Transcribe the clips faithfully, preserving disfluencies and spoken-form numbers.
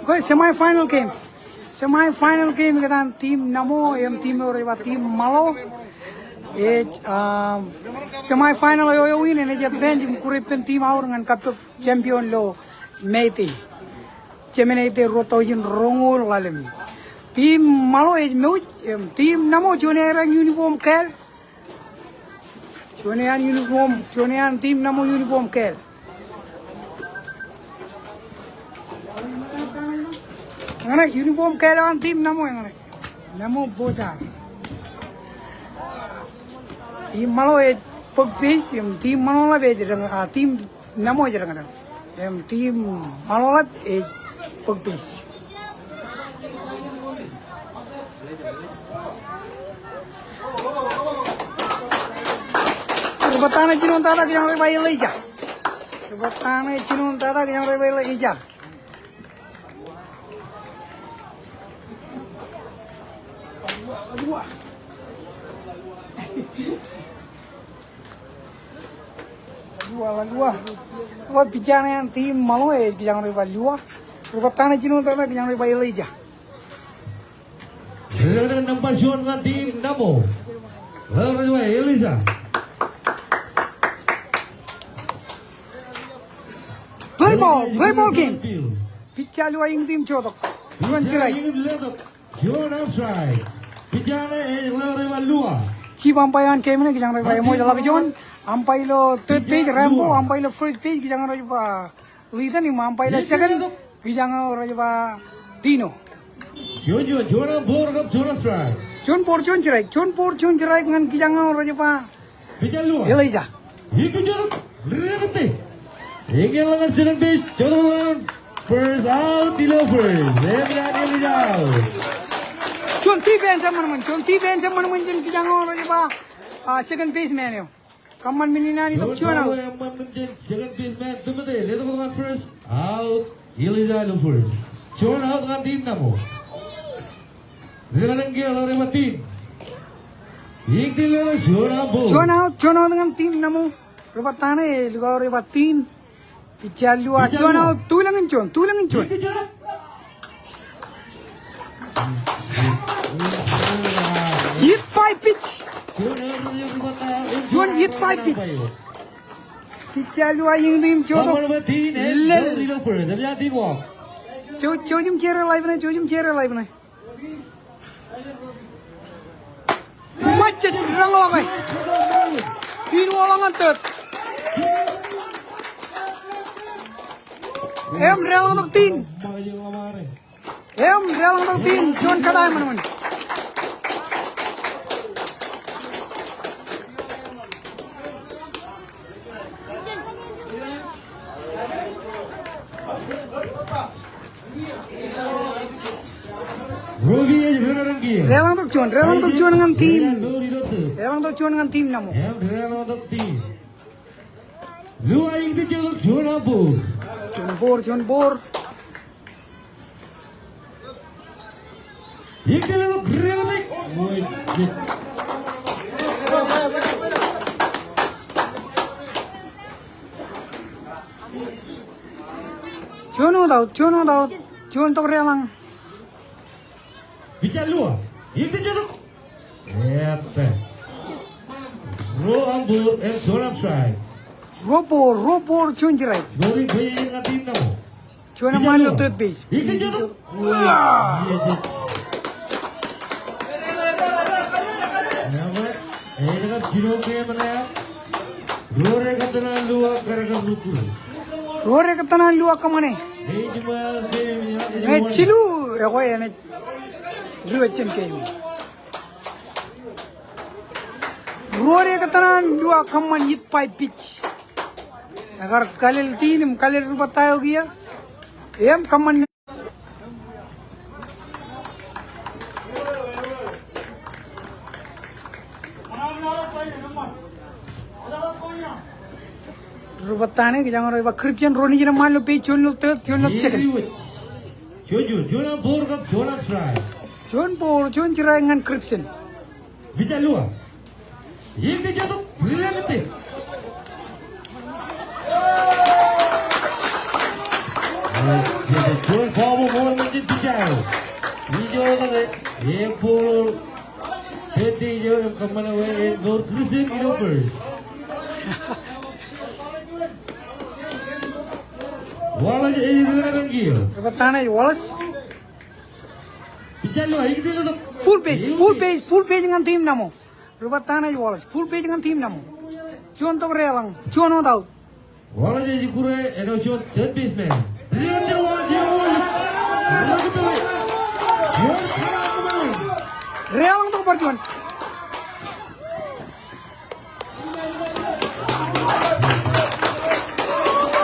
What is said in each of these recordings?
Okay, semifinal game. Semifinal game ikōtaan team Namo im team eo rej ba team Ṃaḷo. Ej, um, semifinal eo, eo in enaaj advance im kure ippān team Aur ñan kappok champion ilo Mete. Jemenete ruo tọujin roñoul ḷalem. Team Ṃaḷo ej mouj, im team Namo juon eaar an uniform kāāl. Juon eaar an uniform, juon eaar an team Namo uniform kāāl. Eñṇe uniform kāāl eo an team Namo eñṇe. Namo bosa. Team Ṃaḷo ej bōk base, im team Ṃaḷoeḷap ej, ah, team Namo ej deñdeñ. Im team Ṃaḷoeḷap ej bōk base. Ri bōttan eo jinoin tata kijañ rej ba Elijah. Ri bōttan eo jinoin tata kijañ rej ba Elijah. Lua, lua. Lua pitcher eo an team Ṃaḷo ej kijañ rej ba Lua. Ri bōttan eo jinoin tata kijañ rej ba Elijah. Ri nōṃba juon ñan team Namo. Ḷeo rej ba Elijah. Play ball, play ball game. Pitcher Lua iñdim jotok. Juon strike. Juon strike. Pitcher eo ej ḷeo rej ba Lua. Chief umpire eo an game ṇe kijañ rej ba eṃool ḷọk juon. Umpire ilo third base Rambo, umpire ilo first base kijañ rej ba Litan, im umpire ilo second kijañ rej ba Dino. Juon, juon, juon ball kab juon strike. Juon ball juon strike, juon ball juon strike ñan kijañ rej ba Elijah. Iñkū jotok, ri-rekete. Eñin ḷọk ñan second base, jotok ḷọk ñan first, out ilo first. Eñin Elijah out. Juon defense eṃṃan ṃōn, juon defense eṃṃan ṃōn jān kijañ eo rej ba, ah, second baseman eo. Kōṃṃan men in an itok juon out. Eṃṃan men jān second baseman, tōmate, letok ḷọk ñan first, out. Elijah ilo first. Juon out ñan team Namo. Ri-kōṇaan kiiō ḷọk rej ba team. Iñkū letok juon out. Juon out, juon out ñan team Namo. Ri bōttan eo, lukkuun rej ba team. Pitcher Lua, juon out, tulōñ in juon, tulōñ in juon. Hit by pitch. Juon hit by pitch. Pitcher Lua iñdim jotok. Lel. Jouj, jouj im jere live ṇe, jouj im jere live ṇe. Ṃōjjān, deḷọñ ḷọk e. Tin wōt ḷọk ñan third. Im deḷọñtok tin. Im deḷọñtok tin. Juon kōtaan ṃōṇōṇō. Deḷọñtok juon, deḷọñtok juon ñan team. Deḷọñtok juon ñan team Namo. Juon ball, juon ball. Juon wōt out, juon wōt out, juon tok deḷọñ. Pitcher Lua, iñkū jotok. Epe. Ruo ball im juon strike. Ruo ball, ruo ball, juon strike. Juon eṃṃan ilo third base. Iñkū jotok. Ruo re kōttan an Lua kōṃṃane. Ej jilu, ekwe enaaj diwōj jān game. Ruo re kōttan an Lua kōṃṃan hit by pitch. Ekar kalel tin im kalel ri bōttan eo kiiō. Im kōṃṃan Ri bōttan eo kijañ rej ba Crimson, ruo nejin eṃṃan ilo base, juon ilo third, juon ilo second. Juon, juon, juon ball kab juon strike. Juon ball, juon strike ñan Crimson. Pitcher Lua. Iñkū jotok, ri-rekete. Juon foul ball Pitcher. Ijo ṇe, e ball. Pete ijo im kōṃṃan wōt e ball. Christian ilo first. Wallace ej rūkaki. Ri bat ta ṇe ej Wallace. Pitcher lo, ikdin lo. Full base, full base, full base ñan team Naṃo. Ri bat ta ṇe ej Wallace. Full base ñan team Naṃo. Juon tok deḷọñ. Juon wōt out. Wallace ej kure āinwōt juon third baseman. Deḷọñ tok bar juon.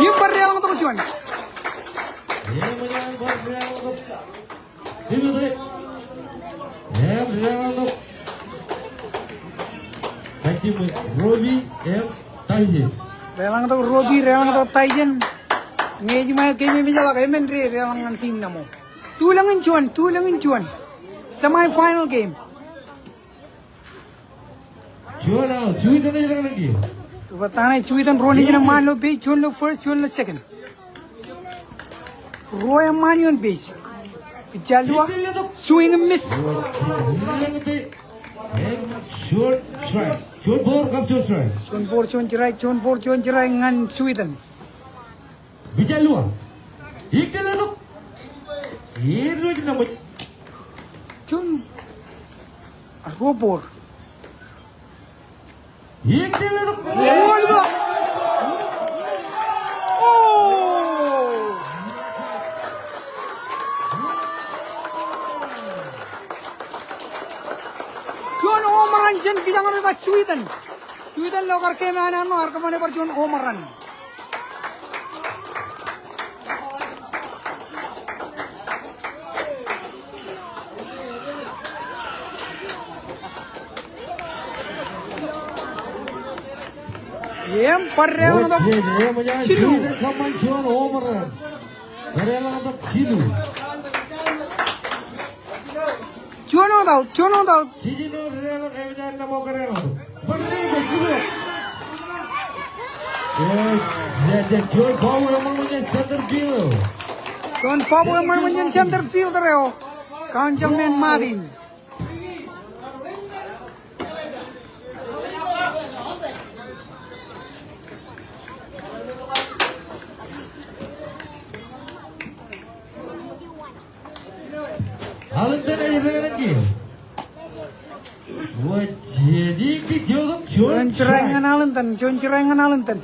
Im bar deḷọñ tok juon. Im deḷọñ tok. Kajjitōk Robi im Tyson. Deḷọñ tok Robi, deḷọñ tok Tyson. Ñe ejiṃwe game eo im ejjeḷọk, emān rej deḷọñ ñan team Naṃo. Tulōñ in juon, tulōñ in juon. Semifinal game. Juon out, Sweden ej rūkaki. Ri bat ta ṇe Sweden ro nejin eṃṃaan ilo base, juon ilo first, juon ilo second. Ro eṃṃaan ioon base. Pitcher ḷọk. Swing and miss. Juon ball kab juon strike. Juon ball juon strike, juon ball juon strike ñan Sweden. Pitcher ḷọk. Ikdin ḷọk. Ej ruo jin naṃōj. Juon. Ruo ball. Ikdin ḷọk. Ruo ḷọk. Oh. Juon home run jān kijañ eo ej ba Sweden. Sweden ilo kar game eo an ṇo ear kōṃṃane bar juon home run. Im bar deḷọñ tok jilu. Juon wōt out, juon wōt out. Juon ball eṃṃan jān center fielder eo. Councilman Martin. Allenton ej rūkaki. Juon strike ñan Allenton, juon strike ñan Allenton.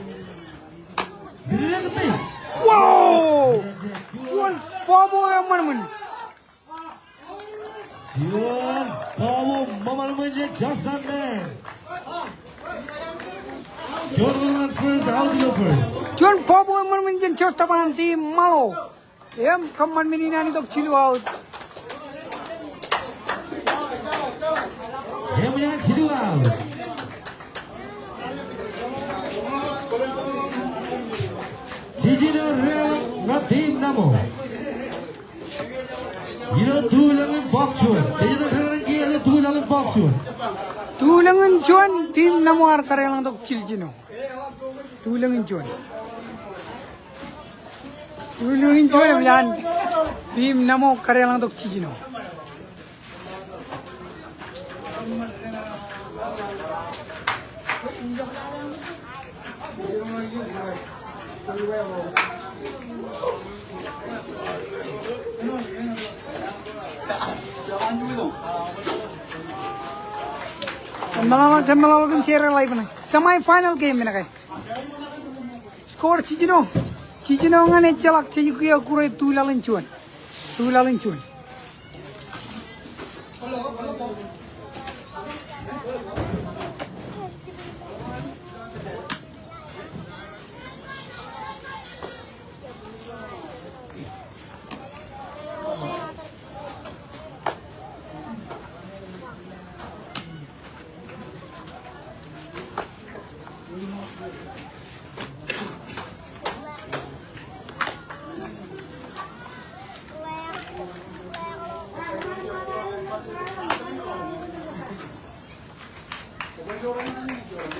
Wow! Juon bobo eṃṃanṃan. Juon bobo eṃṃanṃan jān Justin Mann. Juon ruo ñan first, out ilo first. Juon bobo eṃṃanṃan jān shortstop an team Ṃaḷo. Im kōṃṃan men in an itok jilu out. Im ej jilu out. Jiljino deḷọñ ñan team Naṃo. Ilo tulōñ in bọk juon. Jiljino deḷọñ kiiō ilo tulōñ in bọk juon. Tulōñ in juon, team Naṃo ear kadeḷọñ tok jiljino. Tulōñ in juon. Tulōñ in juon im ilowaan team Naṃo kadeḷọñ tok jiljino. Jab meḷọkḷọk, jab meḷọkḷọk im share live ṇe. Semifinal game men ke. Score jiljino. Jiljino ñan ejjeḷọk jej kiiō kure tulaḷ in juon. Tulaḷ in juon.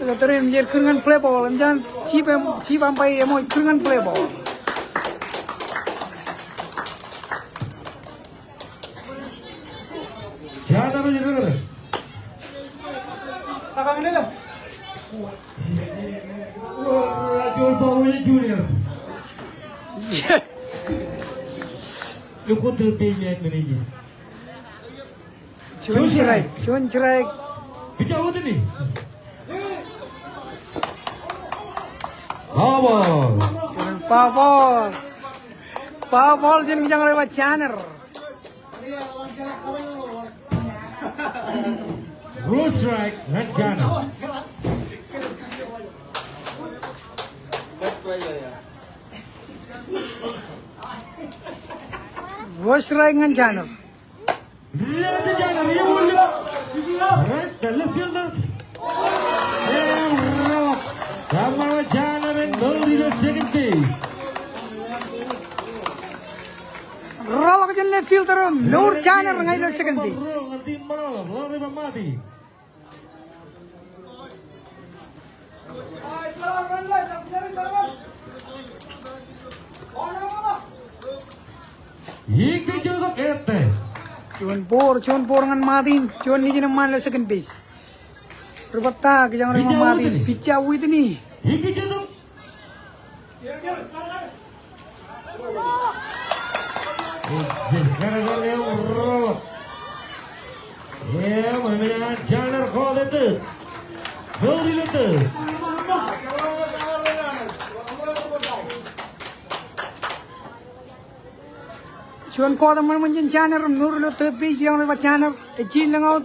Ilo tōre im ej kūr ñan play ball, im jān chief, chief umpire eṃōj kūr ñan play ball. Junior. Juon strike, juon strike. Pitch out ini. Foul ball. Foul ball. Foul ball jān kijak eo ej ba Janer. Ruo strike ñan Janer. Ruo strike ñan Janer. Right, the left fielder. Rọọlḷọk Janer ñan ilo second base. Rọọlḷọk jān left fielder eo, mour Janer ñan ilo second base. Juon ball, juon ball ñan Martin, juon nejin eṃṃaan ilo second base. Ri bōktok, kijak eo ej ba Martin, pitch out, Whitney. Juon call eṃṃan jān Janer, mour ilo third base, kijak eo ej ba Janer, ej jilōñ out.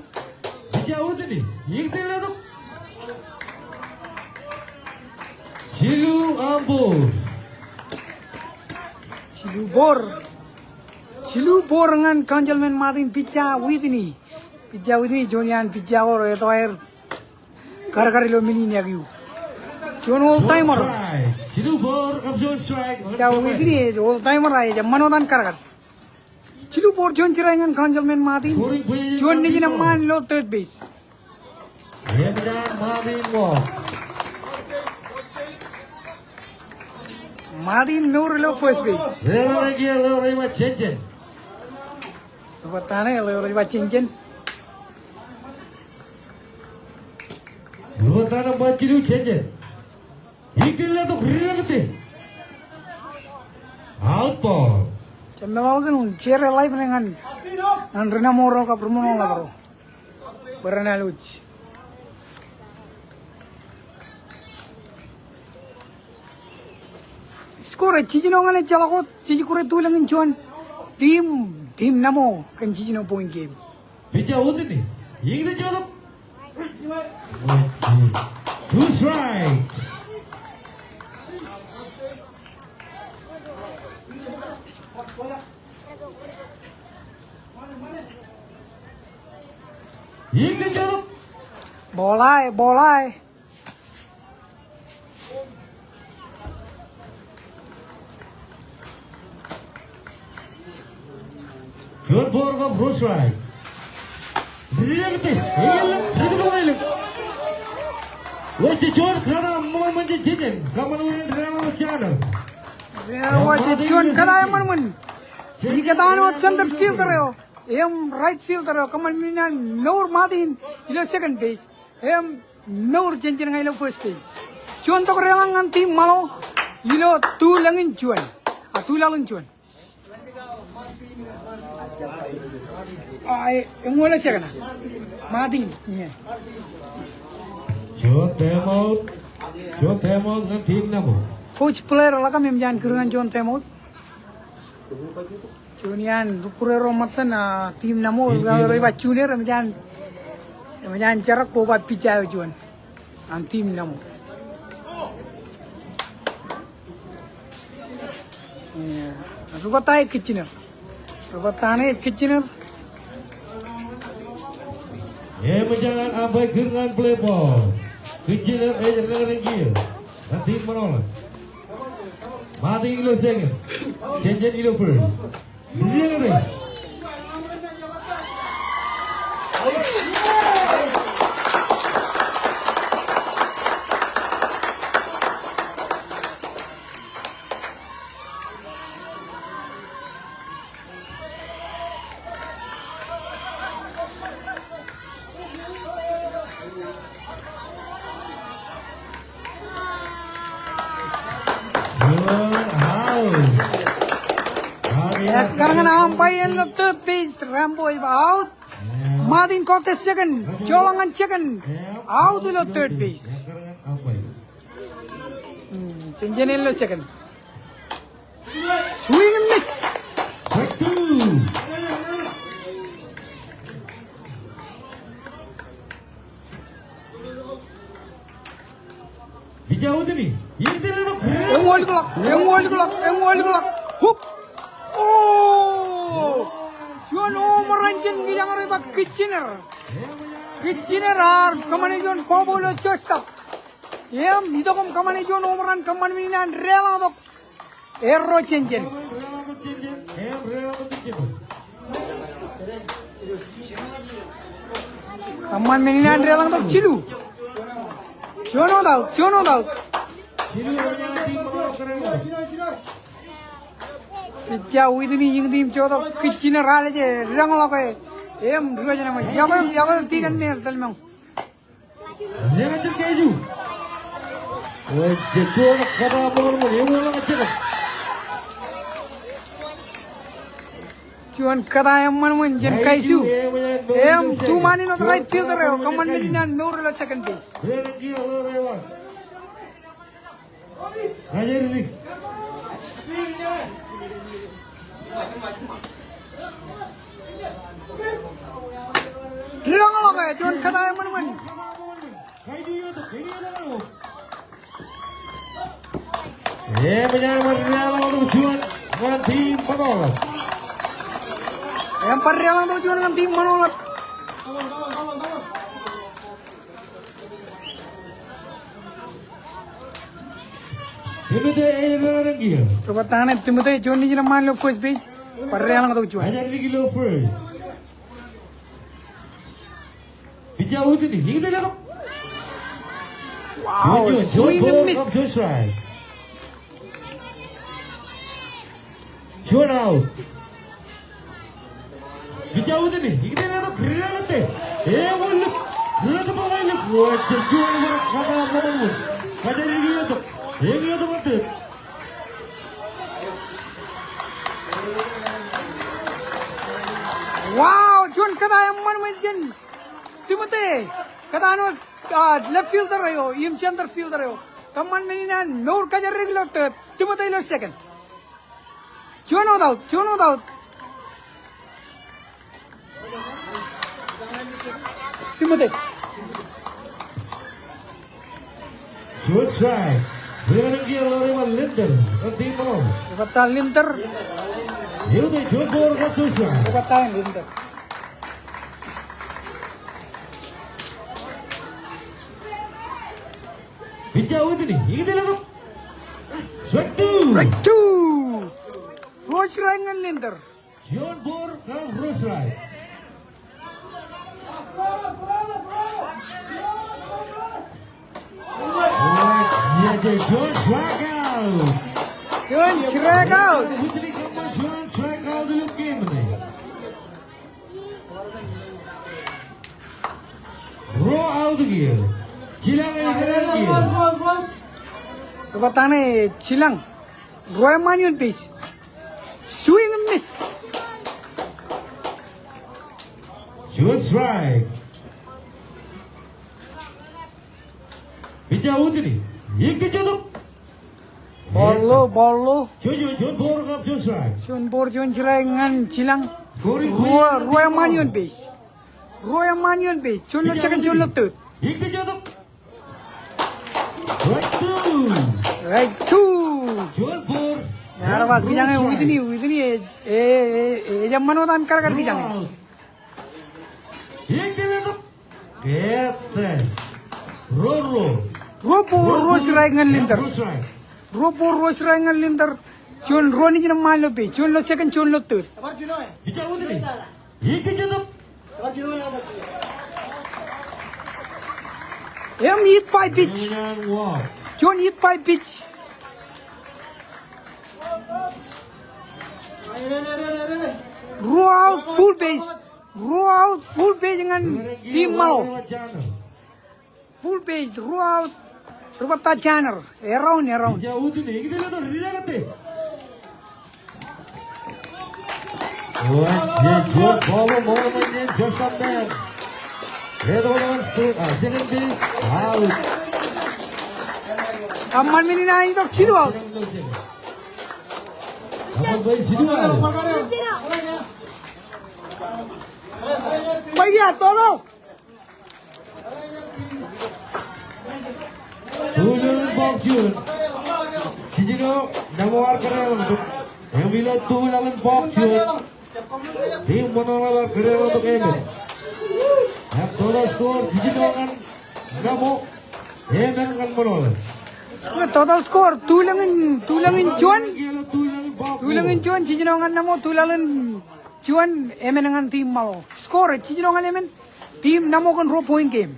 Jilu ball. Jilu ball. Jilu ball ñan Councilman Martin, pitcher Whitney. Pitcher Whitney, juon iaan pitcher ko rej etto aer kadkad ilo men in ekwe. Juon old timer. Pitcher Whitney ej old timer, ej eṃṃan wōt an kadkad. Jilu ball, juon strike ñan Councilman Martin. Juon nejin eṃṃaan ilo third base. Martin mour ilo first base. Ri bōktok eo rej ba Jenjen. Ri bōktok nōṃba jilu, Jenjen. Ikōn letok ri-rikūtde. Out ball. Jab meḷọkḷọk in jere live ṇe ñan, ñan ri-Namo ro kab ri-Ṃaḷoeḷap ro bwe ren alwōj. Score ej jiljino ñan ejjeḷọk wōt, jej kure tulōñ in juon. Team, team Namo kōn jiljino point game. Pitcher Whitney. Iññā jolōk. Two strike. Iññā jolōk. Ball eo, ball eo. Juon ball kab ruo strike. Ri-rikūtde. Ri-rikūtde. Wōj juon kōtaan eṃṃan jān Jenjen. Kōṃṃan wōt in deḷọñ Janer. Wōj juon kōtaan eṃṃan. Ikōtaan wōt center fielder eo im right fielder eo. Kōṃṃan men in an mour Martin ilo second base. Im mour Jenjen ñan ilo first base. Juon tok deḷọñ ñan team Ṃaḷo ilo tulōñ in juon. A, tulaḷ in juon. A, e, eñoul second. Martin, ñe. Juon time out. Juon time out ñan team Namo. Coach player ḷọk im eṃōj an kūr ñan juon time out. Juon iaan rūkkuun ro ṃōttan, a, team Namo, ri-, ri-, rej ba junior, eṃōj an, eṃōj an jerak koba pitcher eo juon an team Namo. Ri bōktok eo ej kajjiner. Ri bōktok eo ej kajjiner. Eṃōj an umpire kūr ñan play ball. Kajjiner ej reñreñ kiiō ñan team Ṃaḷoeḷap. Martin ilo second. Jenjen ilo first. Ekkar ñan umpire ilo third base, Rambo ej ba out. Martin Cortez second, joḷọk ñan second, out ilo third base. Hmm, jān jān ilo second. Swing and miss. Eñoul kōḷọk, eñoul kōḷọk, eñoul kōḷọk. Hook. Oh! Juon home run jān kijañ ro ej ba Kitchener. Kitchener ear kōṃṃane juon pọpọ ilo shortstop. Im itok im kōṃṃane juon home run, kōṃṃan men in an deḷọñtok erro jān jān. Kōṃṃan men in an deḷọñtok jilu. Juon out, juon out. Pitcher Whitney Yingtiim jotok Kitchener, alje deḷọñḷọk e. Im diwōj ṇe ṃōj. Yokwe, yokwe tikōn me tōlmọñ. Ñan ijin keju. Wōj, juon kōta eṃṃanṃan, eṃṃanṃan. Juon kōta eṃṃanṃan jān Kaisu. Im tuṃaan āinwōt right fielder eo, kōṃṃan men in an mour ilo second base. Deḷọñḷọk e, juon kōta eṃṃanṃan. Im bar deḷọñtok juon ñan team Ṃaḷoeḷap. Timothy ej deḷọñ kiiō. Ri-bōtaṇe Timothy, juon nejin eṃṃaan ilo first base. Bar deḷọñtok juon. Ajak dik ilo first. Pitcher Whitney, ikōtletok. Wow, swing and miss. Juon out. Pitcher Whitney, ikōtletok, ri-rākate. Eñoul ḷọk, ri-rākate ḷọk. Wōj, juon bar kōta eṃṃanṃan. Kōjatdikḷọk. Eñin eo tok. Wow, juon kōta eṃṃanṃan jān Timothy. Kōta āinwōt, ah, left fielder eo im center fielder eo. Kōṃṃan men in an mour kōjatdikḷọk third. Timothy ilo second. Juon out, juon out. Timothy. Juon strike. Ri-rākate ḷọk rej ba Linder. Ri-bōtaṇ Linder. Eote juon ball kab juon strike. Ri-bōtaṇ Linder. Pitcher Whitney, ikōtletok. Strike two. Strike two. Ruo strike ñan Linder. Juon ball kab ruo strike. Juon strikeout. Juon strikeout. Juon strikeout ilo game ṇe. Ruo out kiiō. Jilañ ej deḷọñ kiiō. Ri-bōtaṇe jilañ. Ruo eṃṃaan ioon base. Swing and miss. Juon strike. Pitcher Whitney. Ikijjitōk. Ball ḷo, ball ḷo. Juon, juon, juon ball kab juon strike. Juon ball, juon strike ñan jilañ. Ruo, ruo eṃṃaan ioon base. Ruo eṃṃaan ioon base. Juon ilo second, juon ilo third. Ikijjitōk. Strike two. Strike two. Juon ball. Ear ba kijañe Whitney, Whitney ej, ej, ej, ej eṃṃan wōt an kadkad kijañe. Ruo, ruo. Ruo ball, ruo strike ñan Linder. Ruo ball, ruo strike ñan Linder. Juon ruo nejin eṃṃaan ilo base. Juon ilo second, juon ilo third. Im hit by pitch. Juon hit by pitch. Ruo out, full base. Ruo out, full base ñan team Ṃaḷo. Full base, ruo out. Ri-bōtaṇ Janer. Eround, eround. Pitcher Whitney, ikijjitōk, ri-rākate. Juon ball eo ṃool eṃṃan jān shortstop man. Etoḷọk, ah, second base, out. Kōṃṃan men in an itok jilu out. Kōṃṃan men in jilu out. Ṃae ia, total. Tuḷōḷ in bọọk juon. Jiljino Namo ear kōdeḷọñ tok. Im ilo tuḷōḷ in bọọk juon, team Ṃaṇoḷe ear kōdeḷọñ tok emān. Im total score, jiljino ñan Namo, emān ñan Ṃaṇoḷe. Total score, tuḷōḷ in, tuḷōḷ in juon. Tuḷōḷ in juon, jiljino ñan Namo, tuḷōḷ in juon, emān ñan team Ṃaḷo. Score, jiljino ñan emān. Team Namo kōn ruo point game.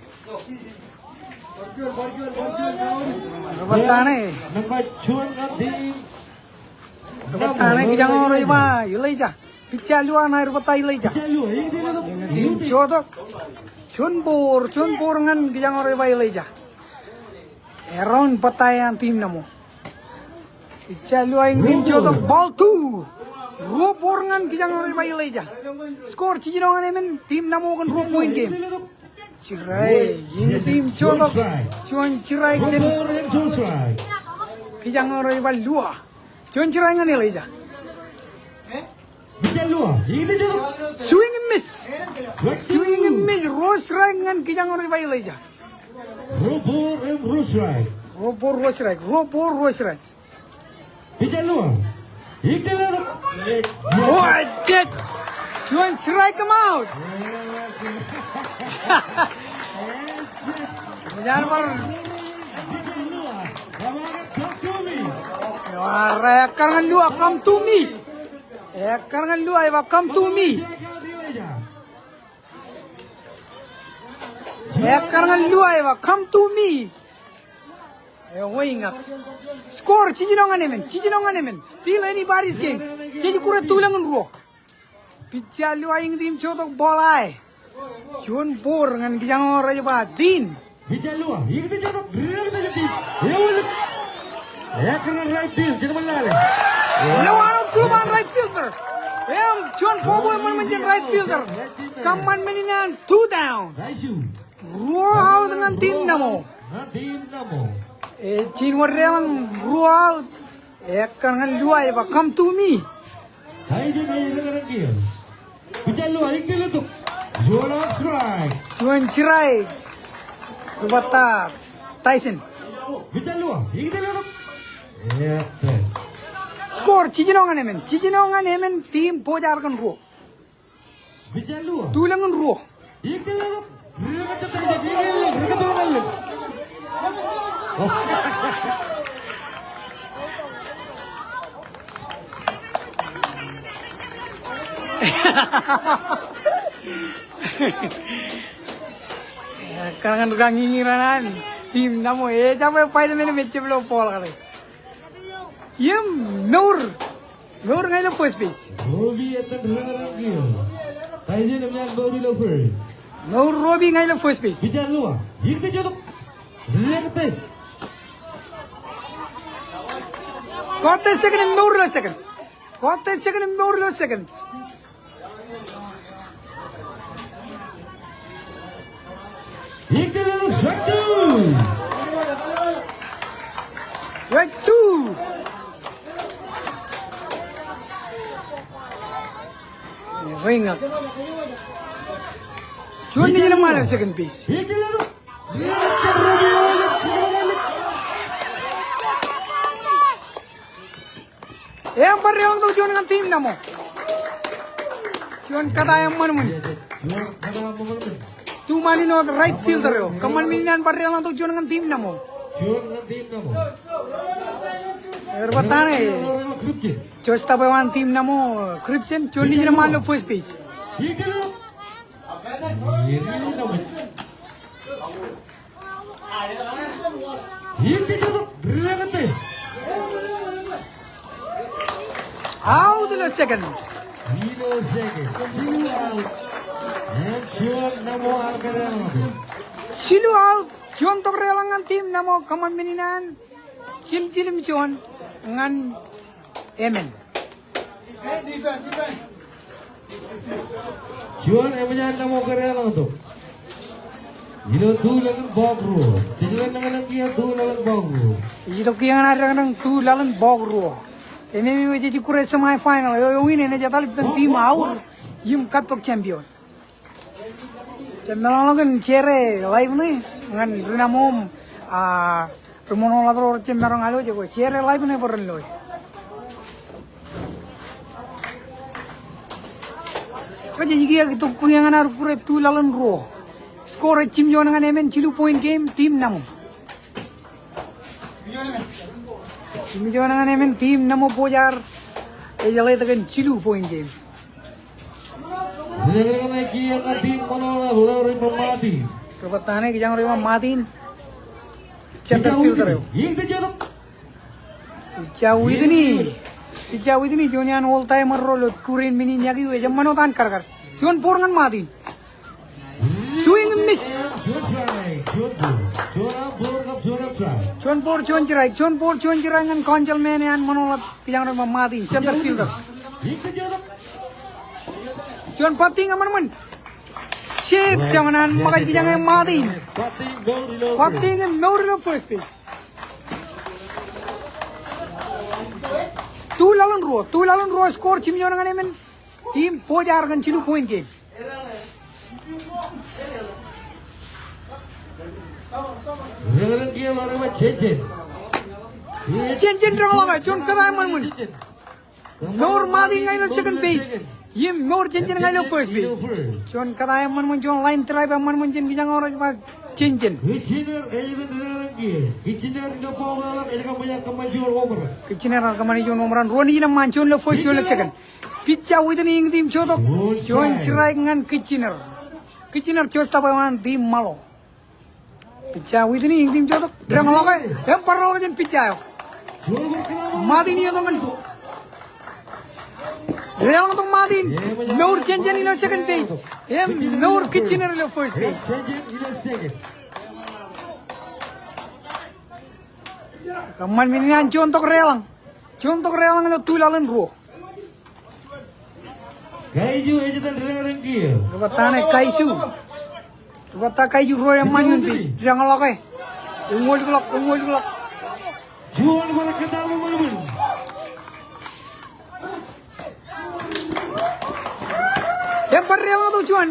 Ri-bōttan e. Nōṃba juon ñan team. Ri-bōttan e, kijañ ro rej ba Elijah. Pitcher luo ṇa, ri-bōtta Elijah. Pitcher luo, ij team jotok. Juon ball, juon ball ñan kijañ ro rej ba Elijah. Aaron bōtta eo an team Namo. Pitcher luo in team jotok, ball two. Ruo ball ñan kijañ ro rej ba Elijah. Score jiljino ñan emān, team Namo kōn ruo point game. Strike in team jotok. Juon strike jān kijañ ro rej ba luo. Juon strike ñan Elijah. Pitcher luo, ij team jotok. Swing and miss. Swing and miss, ruo strike ñan kijañ ro rej ba Elijah. Ruo ball im ruo strike. Ruo ball, ruo strike. Ruo ball, ruo strike. Pitcher luo, ij team jotok. Oh, I did. Juon strike im out. Ej bar. Ej bar ekkar ñan luo, come to me. Ekkar ñan luo, ej ba come to me. Ekkar ñan luo, ej ba come to me. Ewōr ñan. Score, jiljino ñan emān, jiljino ñan emān. Still anybody's game. Jej kure tuḷōñ in ruo. Pitcher luo in team jotok, ball eo. Juon ball ñan kijañ ro rej ba Dean. Pitcher luo, ij team jotok, ri-rōñke jān team. Ewōr. Ekkar ñan right field, jino ṃōk lale. Lowaan eo, tulop an right fielder. Im juon bọbwe eṃṃan jān right fielder. Kōṃṃan men in an, two down. Ruo out ñan team Namo. Ñan team Namo. Ej jino wōr deḷọñ ruo out. Ekkar ñan luo, ej ba come to me. Tyson ej rōñrōñ kiiō. Pitcher luo, ij team jotok. Juon strike. Juon strike. Ri-bōtta Tyson. Pitcher luo, ij team jotok. Score, jiljino ñan emān. Jiljino ñan emān, team Pojak kōn ruo. Tuḷōñ in ruo. Kōṇaan kōn ñiñi raṇ an. Team Namo ejjab bwe Spiderman im ejjab lo ball kake. Im mour. Mour ñan ilo first base. Robi etan rōñrōñ kiiō. Tyson eṃṃan mour ilo first. Mour Robi ñan ilo first base. Pitcher luo. Ikte jotok. Rōñrōñ te. Kọọte second im mour ilo second. Kọọte second im mour ilo second. Strike two. Strike two. Ring up. Juon nejin eṃṃan ilo second base. Eaṃ bar deḷọñ tok juon ñan team Namo. Juon kōtaan eṃṃan ṃōn. Tuṃaan in wōt right fielder eo. Kōṃṃan men in an bar deḷọñ tok juon ñan team Namo. Ri-bōttan e. Shortstop eo an team Namo, Christian, juon nejin eṃṃan ilo first base. Out ilo second. Ilo second. Jilu out. Juon Namo ear kōdeḷọñ. Jilu out. Juon tok deḷọñ ñan team Namo, kōṃṃan men in an. Jiljino juon ñan emān. Juon eṃōj an nōṃo kōdeḷọñtok ilo tu laḷ in bọọk ruo. Tijjien eḷaññe kiiō tu laḷ in bọọk ruo. Ej itok kiiō ñan ad dekdek tu laḷ in bọọk ruo. Im eo ej ikkure semifinal. Eo eo win eṇ ej etal ippān team Aur im kappok champion. Jab meḷọkḷọk in share live ṇe ñan ri-nana eo, a, ri-ṃoṇoḷap ro rej jab maroñ alwōj, ekwe share live ṇe bwe ren loe. Kōj ej kiiō itok kiiō ñan ad kure tu laḷ in ruo. Score ej jimjuon ñan emān, jilu point game, team Naṃo. Jimjuon ñan emān, team Naṃo Bojar. Ej jeḷā kōn jilu point game. Ri-nana eo ej kiiō ñan team Ṃaḷoeḷap, Larry Mamadi. Ri bōttan e kijak ro eo Martin. Center fielder eo. Ija Whitney. Ija Whitney, juon iaan all timer ro ilo kūr in men in yokwe, ej eṃṃan wōt an karkar. Juon ball ñan Martin. Swing and miss. Juon ball, juon strike, juon ball, juon strike ñan councilman eo an Ṃaḷoeḷap, kijak ro eo Martin, center fielder. Juon batting eṃṃan ṃōn. Save, joñan an ṃōkaj kijak eo Martin. Batting im mour ilo first base. Tu laḷ in ruo, tu laḷ in ruo score, jimjuon ñan emān. Team Bojar kōn jilu point game. Jenjen deñḷọke, juon kōta eṃṃan ṃōn. Mour Martin ña ilo second base. Im mour Jenjen ña ilo first base. Juon kōta eṃṃan ṃōn, juon line drive eṃṃan ṃōn jān kijak eo rej ba Jenjen. Kitchener ear kōṃṃani juon home run. Ruo nejin eṃṃan, juon ilo first, juon ilo second. Pija Whitney iñtim jotok. Juon strike ñan Kitchener. Kitchener shortstop eo an team Ṃaḷo. Pija Whitney iñtim jotok. Deñḷọke. Im barrelḷọk jān pija eo. Martin iotok ñan. Deñḷọktok Martin. Mour Jenjen ilo second base. Im mour Kitchener ilo first base. Kōṃṃan men in an juon tok deñḷọk. Juon tok deñḷọk ilo tu laḷ in ruo. Kaiju ej etal deñdeñ kiiō. Ri bōttan e Kaiju. Ri bōtta Kaiju, ruo eṃṃan ioon base. Deñḷọke. Eñoul kōḷọk, eñoul kōḷọk. Juon bar kōttar ṃōṃ. Im bar deñḷọktok juon.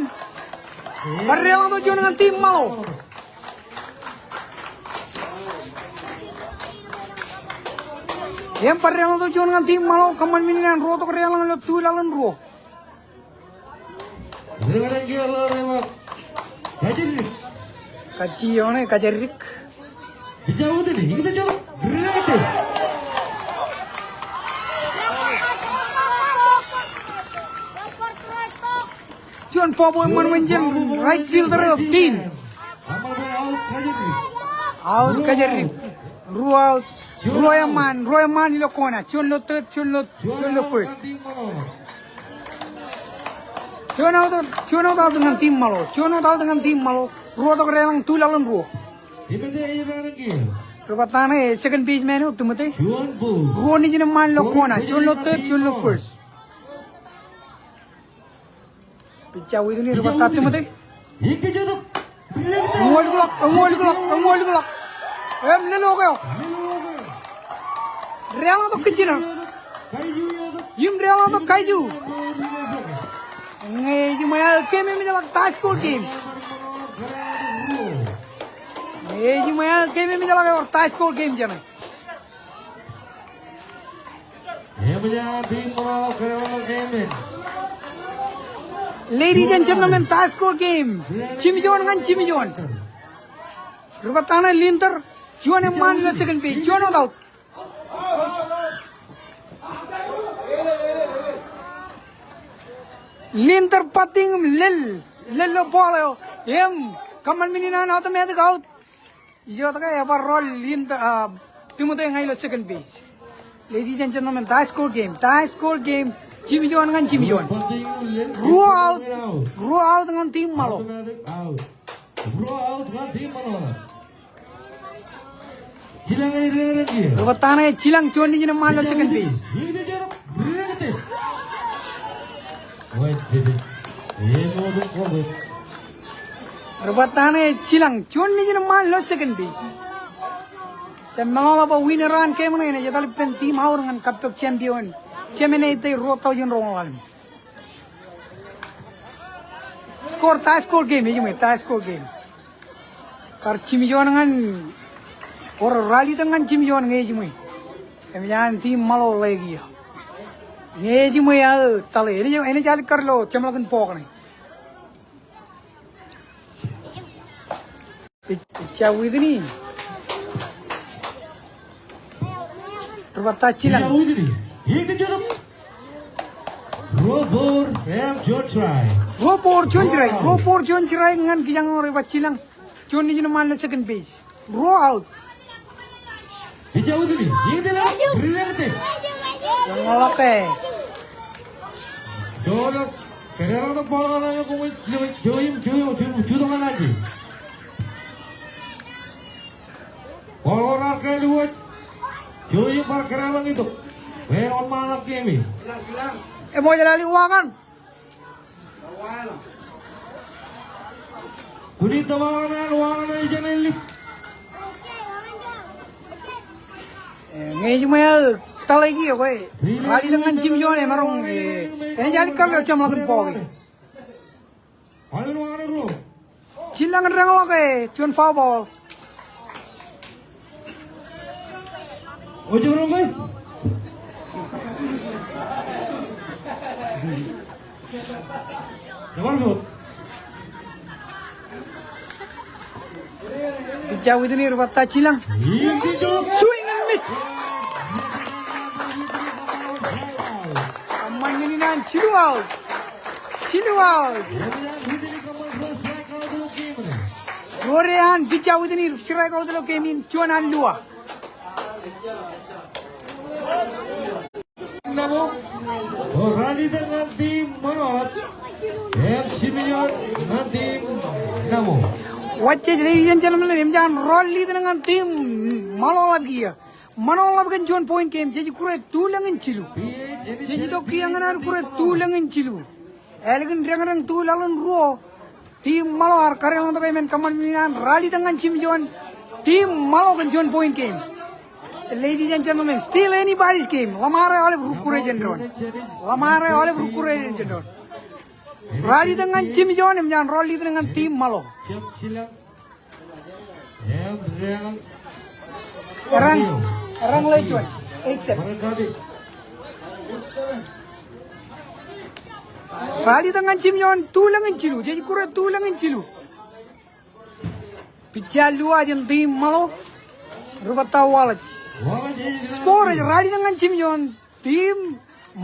Bar deñḷọktok juon ñan team Ṃaḷo. Im bar deñḷọktok juon ñan team Ṃaḷo, kōṃṃan men in an ruo tok deñḷọk ilo tu laḷ in ruo. Kajjioñ e, kajjioñ. Juon bọbwe eṃṃan ṃōn jān right fielder eo Dean. Out Kajjirip. Ruo out. Ruo eṃṃan, ruo eṃṃan ilo kona. Juon ilo third, juon ilo, juon ilo first. Juon out, juon out, out ñan team Ṃaḷo. Juon out, out ñan team Ṃaḷo. Ruo tok deñḷọk tu laḷ in ruo. Ri bōttan e second baseman eo Timothy. Ruo nejin eṃṃan ilo kona. Juon ilo third, juon ilo first. Pija Whitney, ri bōtta Timothy. Eñoul kōḷọk, eñoul kōḷọk, eñoul kōḷọk. Im lelok eo. Deñḷọktok Kitchener. Im deñḷọktok Kaiju. Ñe ejiṃwe aō game emōjḷọk, tie score game. Ñe ejiṃwe aō game emōjḷọk, ewōr tie score game jeṇe. Ladies and gentlemen, tie score game. Jimjuon ñan jimjuon. Ri bōttan e Linter, juon eṃṃan ilo second base, juon out. Linter batting im lel, lel ilo ball eo. Im kōṃṃan men in an automatic out. Ijoke ebar rọọl in, ah, Timothy ña ilo second base. Ladies and gentlemen, tie score game, tie score game. Jimjuon ñan jimjuon. Ruo out, ruo out ñan team Ṃaḷo. Ri bōttan e jilañ juon nejin eṃṃan ilo second base. Ri-Ṃajeḷ ej jilañ juon nejin ṃaan ilo second base. Jab meḷọkḷọk bwe winner an game ṇe enaaj etal ippān team Aur ñan kappok champion. Jemān ej ite ruo tọujin roñoul ḷalem. Score, tie score game, ejiṃwe, tie score game. Kar jimjuon ñan, or ralitōk ñan jimjuon ñe ejiṃwe. Emōj an team Ṃaḷo ḷe kiiō. Ñe ejiṃwe aō tale, enaaj, enaaj alikkar ilo jeṃḷọkin bọọk ṇe. Pitcher Whitney. Ri-batta jilañ. Ruo ball, juon strike. Ruo ball, juon strike. Ruo ball, juon strike ñan kijak eo rej ba jilañ. Juon nejin ṃaan ilo second base. Ruo out. Pitcher Whitney, ri-batta. Ñoḷọke. Juon, kōrā ḷọk ball eo, juon, juon, juon, juon, juon, juon, juon, juon, juon. Ball ko raar kāālwōj. Jouj im bar kōrā ḷọk itok. Bwe en wōnṃaanḷọk game in. Eṃōj lale uwaak an. Kwōn itok aolepen uwaak an eo ej jān ellip. E, ñe ejiṃwe aō tale kiiō kwe. Ralitōk ñan jimjuon emaroñ, e, enaaj alikkar ilo jeṃḷọkin bọọk in. Jilañ deñḷọke, juon foul ball. Pitcher Whitney ri-batta jilañ. Swing and miss. Eṃṃan ñan in an jilu out. Jilu out. Ruo eo an Pitcher Whitney strikeout ilo game in, juon an Lua. Namo, o ralitōk ñan team Ṃaḷo. Im jimjuon ñan team Namo. Wajjej, ladies and gentlemen, eṃōj an ralitōk ñan team Ṃaḷo ḷap kiiō. Ṃaḷo ḷap kōn juon point game, jej kure tulōñ in jilu. Jej itok kiiō ñan an kure tulōñ in jilu. Ālikin deñdeñ tu laḷ in ruo, team Ṃaḷo ar kariñḷọk tok im en kōṃṃan men in an ralitōk ñan jimjuon team Ṃaḷo kōn juon point game. Ladies and gentlemen, still anybody's game. Ḷōṃaro aolep rūkkurejeṇ doon. Ḷōṃaro aolep rūkkurejeṇ doon. Ralitōk ñan jimjuon im jān ralitōk ñan team Ṃaḷo. Errā, errā ḷe juon. Eight seven. Ralitōk ñan jimjuon tulōñ in jilu. Jej kure tulōñ in jilu. Pitcher Lua jān team Ṃaḷo. Ri-batta Wallace. Score ej ralitōk ñan jimjuon. Team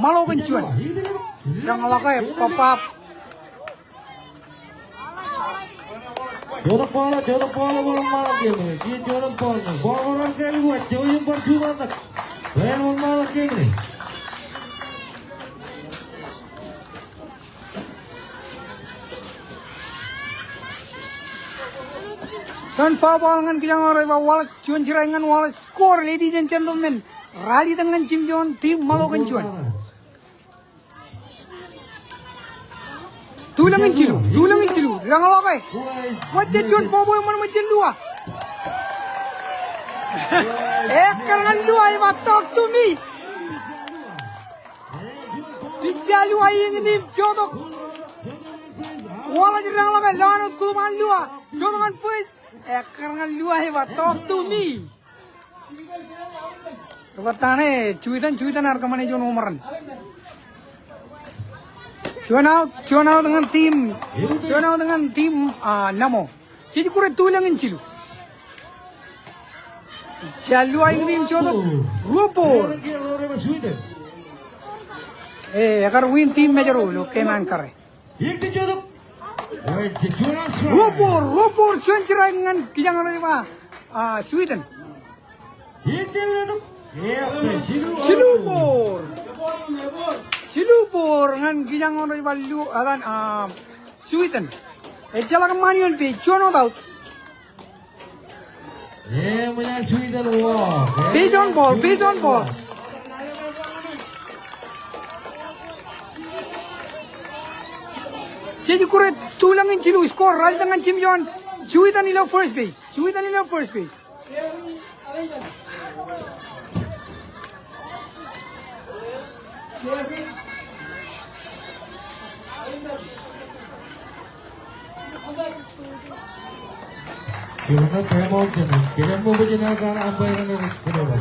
Ṃaḷo kōn juon. Deñḷọke, pop up. Jotok ball, jotok ball, ball ṃaanḷọk game ṇe. Kiiō jotok ball ṇe. Ball ko raar kāālwōj, jouj im bar juṃaanḷọk. Bwe en wōnṃaanḷọk game ṇe. Juon foul ball ñan kijak eo rej ba Wallace, juon strike ñan Wallace. Score, ladies and gentlemen. Ralitōk ñan jimjuon, team Ṃaḷo kōn juon. Tulōñ in jilu, tulōñ in jilu, deñḷọke. Wajjej juon bọbwe eṃṃan ṃōj jān Lua. Ekkar ñan Lua, ej ba talk to me. Pitcher Lua iiō ñan team jotok. Wallace deñḷọke, lọọn wōt kulōb an Lua. Jotok ñan first. Ekkar ñan Lua, ej ba talk to me. Ri-batta ṇe, Sweden, Sweden ear kōṃṃane juon home run. Juon out, juon out ñan team, juon out ñan team, ah, Namo. Jej kure tulōñ in jilu. Pitcher Lua iiō ñan team jotok, ruo ball. E, ekar win team Mājro ilo game an kare. Ruo ball, ruo ball, juon strike ñan kijak eo rej ba, ah, Sweden. Jilu ball. Jilu ball ñan kijak eo rej ba Lu-, ah, ah, Sweden. Ejjeḷọk ṃaan ioon base, juon out. Base on ball, base on ball. Jej kure tulōñ in jilu, score, ralitōk ñan Jim John. Juitan ilo first base. Juitan ilo first base. Juon time out jān, kōjeañ ṃokta jān an umpire ṇe, kōjeañ ṃokta.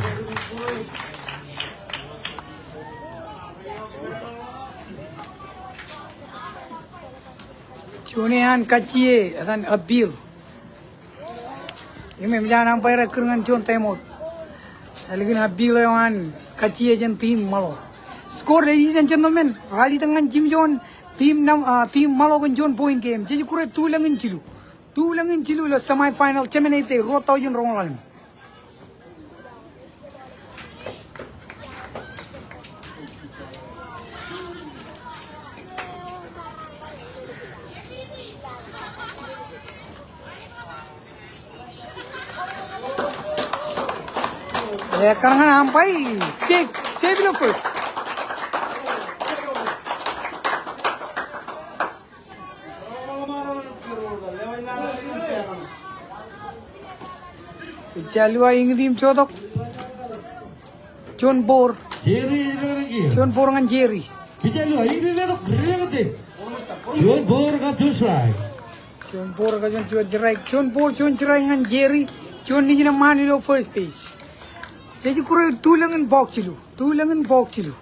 Juon eo an kajjie, etan appeal. Im eṃōj an umpire ekkar ñan juon time out. Ālikin appeal eo an kajjie jān team Ṃaḷo. Score, ladies and gentlemen, ralitōk ñan Jim John, team Ṃaḷo, ah, team Ṃaḷo kōn juon point game. Jej kure tulōñ in jilu. Tulōñ in jilu ilo semifinal, jemān ete, ruo taujin roñoul ḷalem. Ekkar ñan umpire, safe, safe ilo first. Pitcher Lua iñit im jotok. Juon ball. Juon ball ñan Jerry. Pitcher Lua iñit im jotok. Juon ball ñan juon strike. Juon ball ñan juon strike. Juon ball, juon strike ñan Jerry. Juon nejin eṃṃaan ilo first base. Jej kure tulōñ in bọk jilu. Tulōñ in bọk jilu.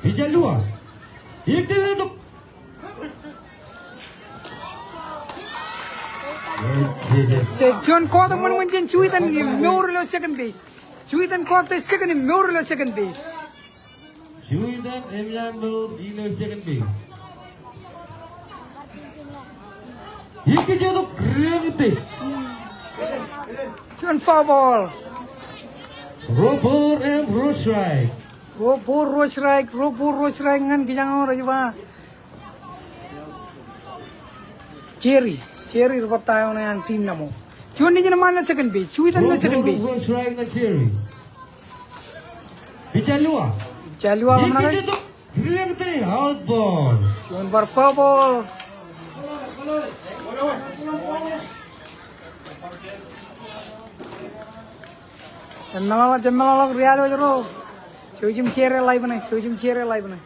Pitcher Lua. Iñit im jotok. Juon kọọt eṃṃan ṃōn jān Juitan im mour ilo second base. Juitan kọọt eo second im mour ilo second base. Juitan eṃṃan mour ilo second base. Iñit im jotok. Juon foul ball. Ruo ball im ruo strike. Ruo ball, ruo strike, ruo ball, ruo strike ñan kijak eo rej ba Jerry, Jerry ri bōk tie eo ṇe an team Naṃo. Juon nejin eṃṃaan ilo second base, Juitan ilo second base. Ruo strike ñan Jerry. Pitcher Lua. Pitcher Lua ḷōmṇak e. Out ball. Juon bar foul ball. Jemeḷọkḷọk, jemeḷọkḷọk, ri-alwōj ro. Jouj im share e live ṇe, jouj im share e live ṇe.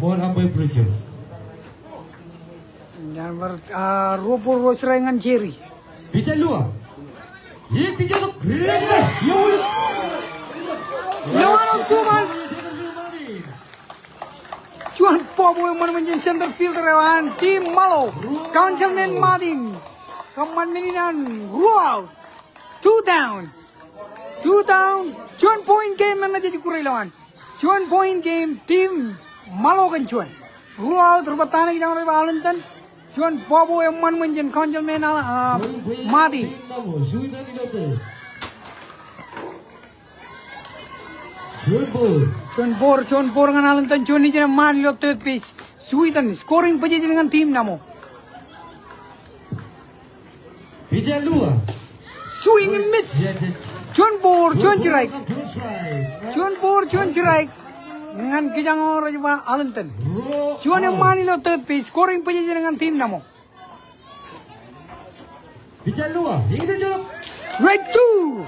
Ball umpire break. Ñan bar, ah, ruo ball ruo strike ñan Jerry. Pitcher Lua. Iñit im jotok. Lewaan eo tumal. Juon bọbwe eṃṃan ṃōn jān center fielder eo an team Ṃaḷo, Councilman Martin. Kōṃṃan men in an ruo out. Two down. Two down. Juon point game men ṇe jej kure ilowaan. Juon point game, team Ṃaḷo kōn juon. Ruo out, ri bōk tie ṇe kijak eo rej ba Allenton. Juon bọbwe eṃṃan ṃōn jān Councilman, ah, Martin. Juon ball. Juon ball, juon ball ñan Allenton, juon nejin eṃṃaan ilo third base. Juitan, scoring position ñan team Naṃo. Pitcher Lua. Swing and miss. Juon ball, juon strike. Juon ball, juon strike. Ñan kijak eo rej ba Allenton. Juon eṃṃaan ilo third base, scoring position ñan team Naṃo. Pitcher Lua, iñit im jotok. Strike two.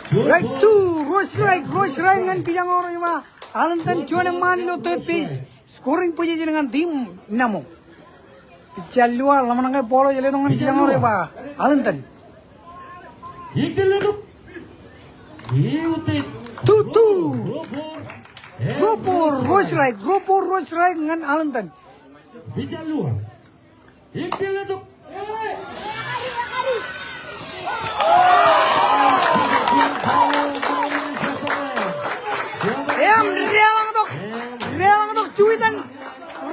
Strike two, ruo strike, ruo strike ñan kijak eo rej ba Allenton, juon eṃṃaan ilo third base, scoring position ñan team Naṃo. Pitcher Lua, ḷōmṇak e ball eo ej letok ñan kijak eo rej ba Allenton. Iñit im jotok. Two two. Ruo ball, ruo strike, ruo ball, ruo strike ñan Allenton. Pitcher Lua. Iñit im jotok. Im deḷọñtok, deḷọñtok Juitan,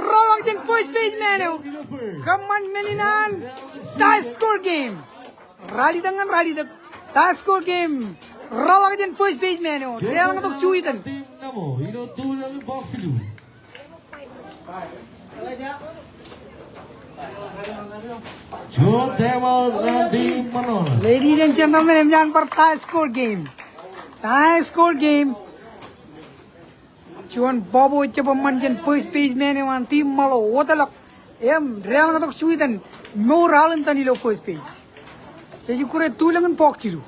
rọọlḷọk jān first baseman eo. Kōṃṃan men in an tie score game. Ralitōk ñan ralitōk. Tie score game. Rọọlḷọk jān first baseman eo. Deḷọñtok Juitan. Ilo tulōñ in bọk jilu. Juon timeout ñan team Ṃaḷoeḷap. Ladies and gentlemen, eṃōj an bar tie score game. Tie score game. Juon bobo ejjab eṃṃan jān first baseman eo an team Ṃaḷo, wōtlọk. Im deḷọñtok Sweden, mour al in tōn ilo first base. Jej kure tulōñ in bọọk jilu.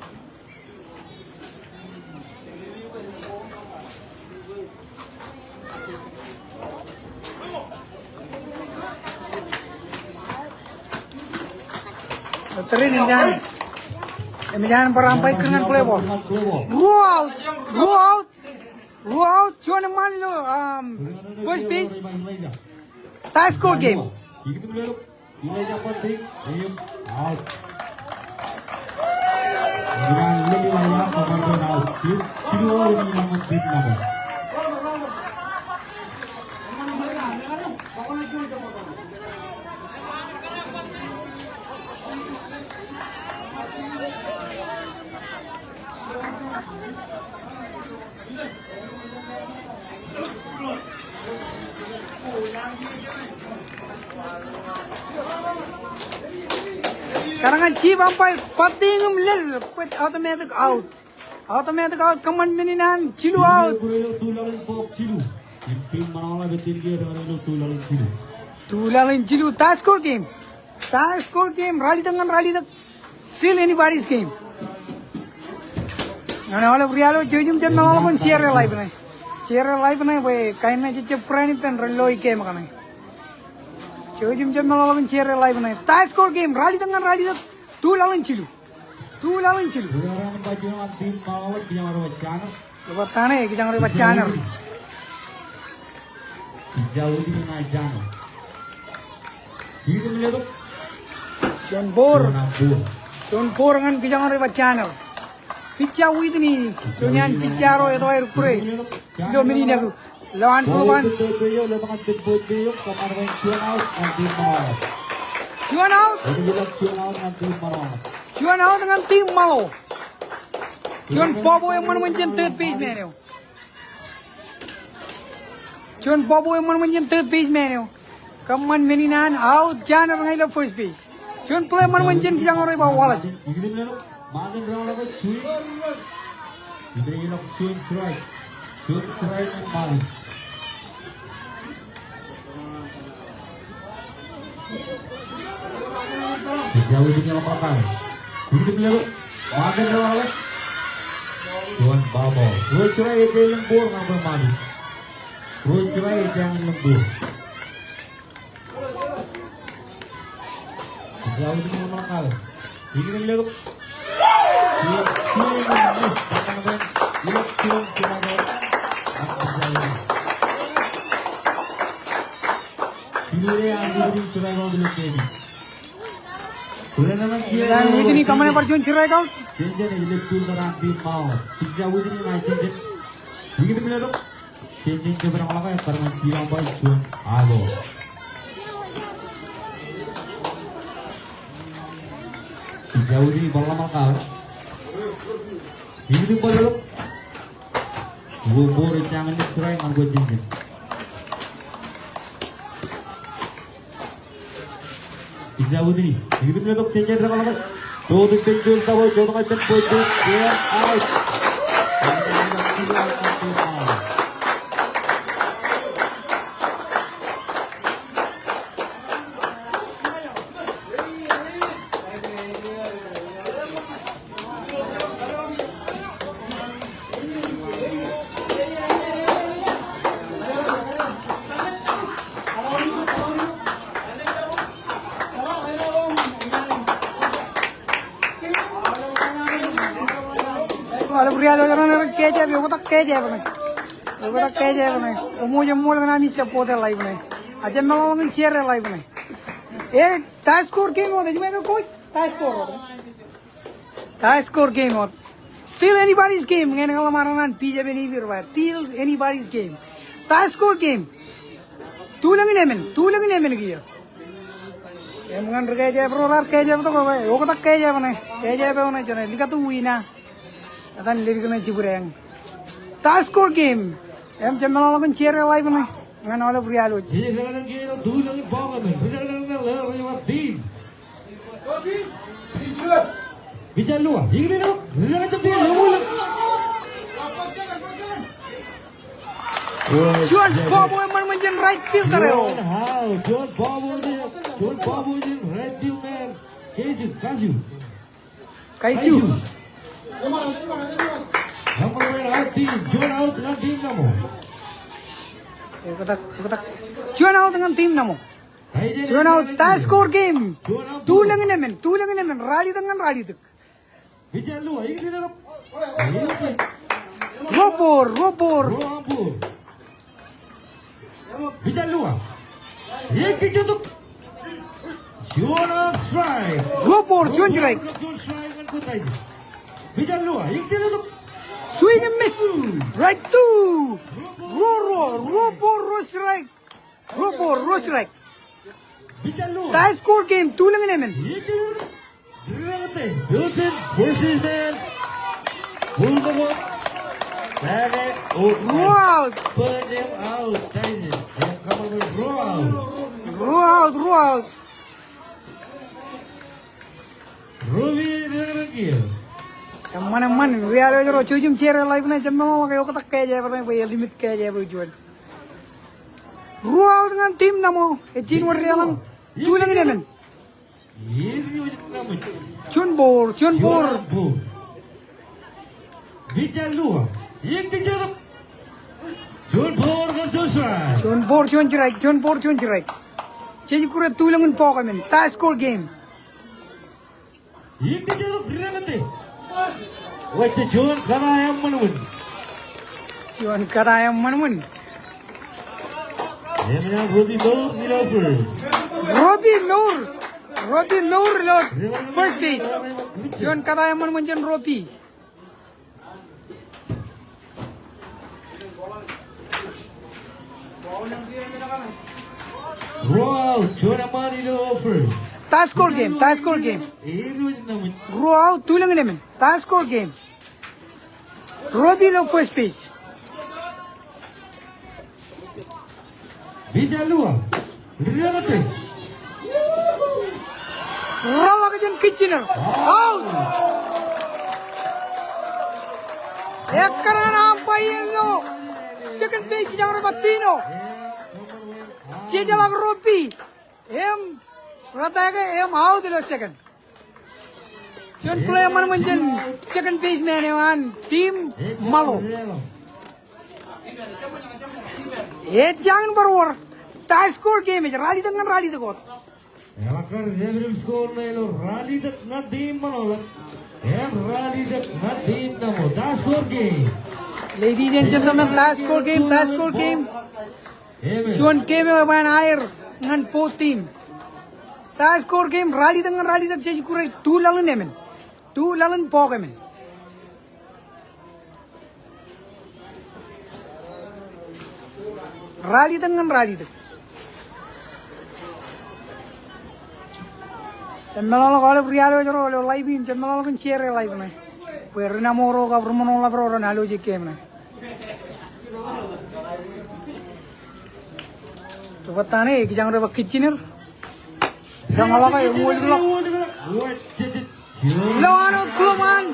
Tōre in eṃōj an, eṃōj an bar umpire kūr ñan play ball. Ruo out, ruo out, ruo out, juon eṃṃan ilo, um, first base. Tie score game. Elijah Patrick, im out. Elijah Patrick, out. Jilu, jilu out, im out. Kōṇaan chief umpire, batiñ im lel, kwōj automatic out. Automatic out, kōṃṃan men in an, jilu out. Two laḷ in jilu. Tie score game. Tie score game, ralitōk ñan ralitōk. Still anybody's game. Ñan aolep ri-aloe, jouj im jab meḷọkḷọk in share e live ṇe. Share e live ṇe, bwe kain ṇe jejjab friend ippān ren lo game kaṇe. Jouj im jab meḷọkḷọk in share e live ṇe. Tie score game, ralitōk ñan ralitōk. Two laḷ in jilu. Two laḷ in jilu. Bar ta ṇe, kijañ ro bar janer. Juon ball. Juon ball ñan kijañ ro bar janer. Pitcher Whitney, juon iaan pitcher ro etto aer kure. Ilo men in eok. Lowaan ball ban. Juon out. Juon out ñan team Ṃaḷo. Juon bobo eṃṃan ṃōn jān third baseman eo. Juon bobo eṃṃan ṃōn jān third baseman eo. Kōṃṃan men in an out, janer ñan ilo first base. Juon play eṃṃan ṃōn jān kijañ ro bar Wallace. Juon ball. Ruo strike ej lōñ ball ñan bwe Mali. Ruo strike ej lōñ ball. Saudi ñan Malakal. Ikijjeen letok. Swing and miss. Ilowaan Whitney kōṃṃane bar juon strikeout. Ikijjeen letok. Ikijjeen jab roñḷọk e, bar ñan jipañ bar juon ago. Pitcher Whitney bar ḷōmṇak kake. Ikijjeen bar ḷōmṇak. Ruo ball ej jañin strike ñan Kōjjeñjeñ. Pitcher Whitney, ikijjeen letok, Kōjjeñjeñ rej ḷōmṇak. Totok ippān juon tabo, jotok ippān bwe, out. Aolep ri-Iloilo raṇe rej catch e, oktak catch e ṇe. Oktak catch e ṇe. Koṃij eṃṃool kōn ami support e live ṇe. Ak jab meḷọkḷọk in share e live ṇe. E, tie score game wōt, ej ṃool ke coach? Tie score wōt. Tie score game wōt. Still anybody's game. Ñe enaaj ḷōmṇak an pitch e ippān ippaṃ. Still anybody's game. Tie score game. Tulōñ in emān, tulōñ in emān kiiō. Im ñan ri-catcher ro raar catch e tok, oktak catch e ṇe. Catch e ṇe, jenaaj likatū win a. Etan ledik ṇe jibwid eñ. Tie score game. Im jab meḷọkḷọk in share e live ṇe. Ñan aolep ri-Iloilo. Ri-Iloilo, tulōñ in ball e. Ri-Iloilo, ri-Iloilo, ri-Iloilo. Juon bọọboo eṃṃan ṃōn jān right fielder eo. Juon bọọboo jān, juon bọọboo jān right field eo. Kaisu, Kaisu. Kaisu. Juon out ñan team Namo. Juon out ñan team Namo. Juon out, tie score game. Tulōñ in emān, tulōñ in emān. Ralitōk ñan ralitōk. Ruo bọọl, ruo bọọl. Ruo bọọl, juon strike. Swing and miss. Right to. Ruo, ruo, ruo bọọl, ruo strike. Ruo bọọl, ruo strike. Tie score game, tulōñ in emān. Ruo out. Ruo out, ruo out. Eṃṃan, eṃṃan, ri-alwōj ro, jouj im share e live ṇe, jab meḷọkḷọk, eoktak catch e bwe, bwe elimit catch e bwe juon. Ruo out ñan team Namo, ej jino wōt deḷọñ, tulōñ in emān. Juon bọọl, juon bọọl. Juon bọọl, juon strike, juon bọọl, juon strike. Jej kure tulōñ in bọọk emān, tie score game. Wōj juon kōtaan eṃṃan ṃōn. Juon kōtaan eṃṃan ṃōn. Ropi Mour ilo first. Ropi Mour. Ropi Mour ilo first base. Juon kōtaan eṃṃan ṃōn jān Ropi. Ruo out, juon eṃṃan ilo first. Tie score game, tie score game. Ruo out, tulōñ in emān. Tie score game. Ropi ilo first base. Rọọl ḷọk jān kijjiner. Out. Ekkar ñan umpire ilo second base, kijañ rej ba Tino. Jejeḷā Ropi im rōtaake im out ilo second. Juon play eṃṃan ṃōn jān second baseman eo an team Ṃaḷo. Ej jañin bar wōr. Tie score game ej, ralitōk ñan ralitōk wōt. Eḷak kar definitive score ṇe ilo ralitōk ñan team Ṃaḷo im ralitōk ñan team Namo. Tie score game. Ladies and gentlemen, tie score game, tie score game. Juon game eo eban aer ñan both team. Tie score game, ralitōk ñan ralitōk, jej kure tu laḷ in emān. Tu laḷ in bọọk emān. Ralitōk ñan ralitōk. Jab meḷọkḷọk aolep ri-alwōj ro ilo live in, jab meḷọkḷọk in share e live ṇe. Bwe ri-Namo ro kab ri-Ṃaḷo ḷap ro ren alwōj e game ṇe. Ri-bōttan e, kijañ rej ba kijjiner. Ri-Ṃaḷo ke, eṃool ḷọk. Lowaan wōt kulōm an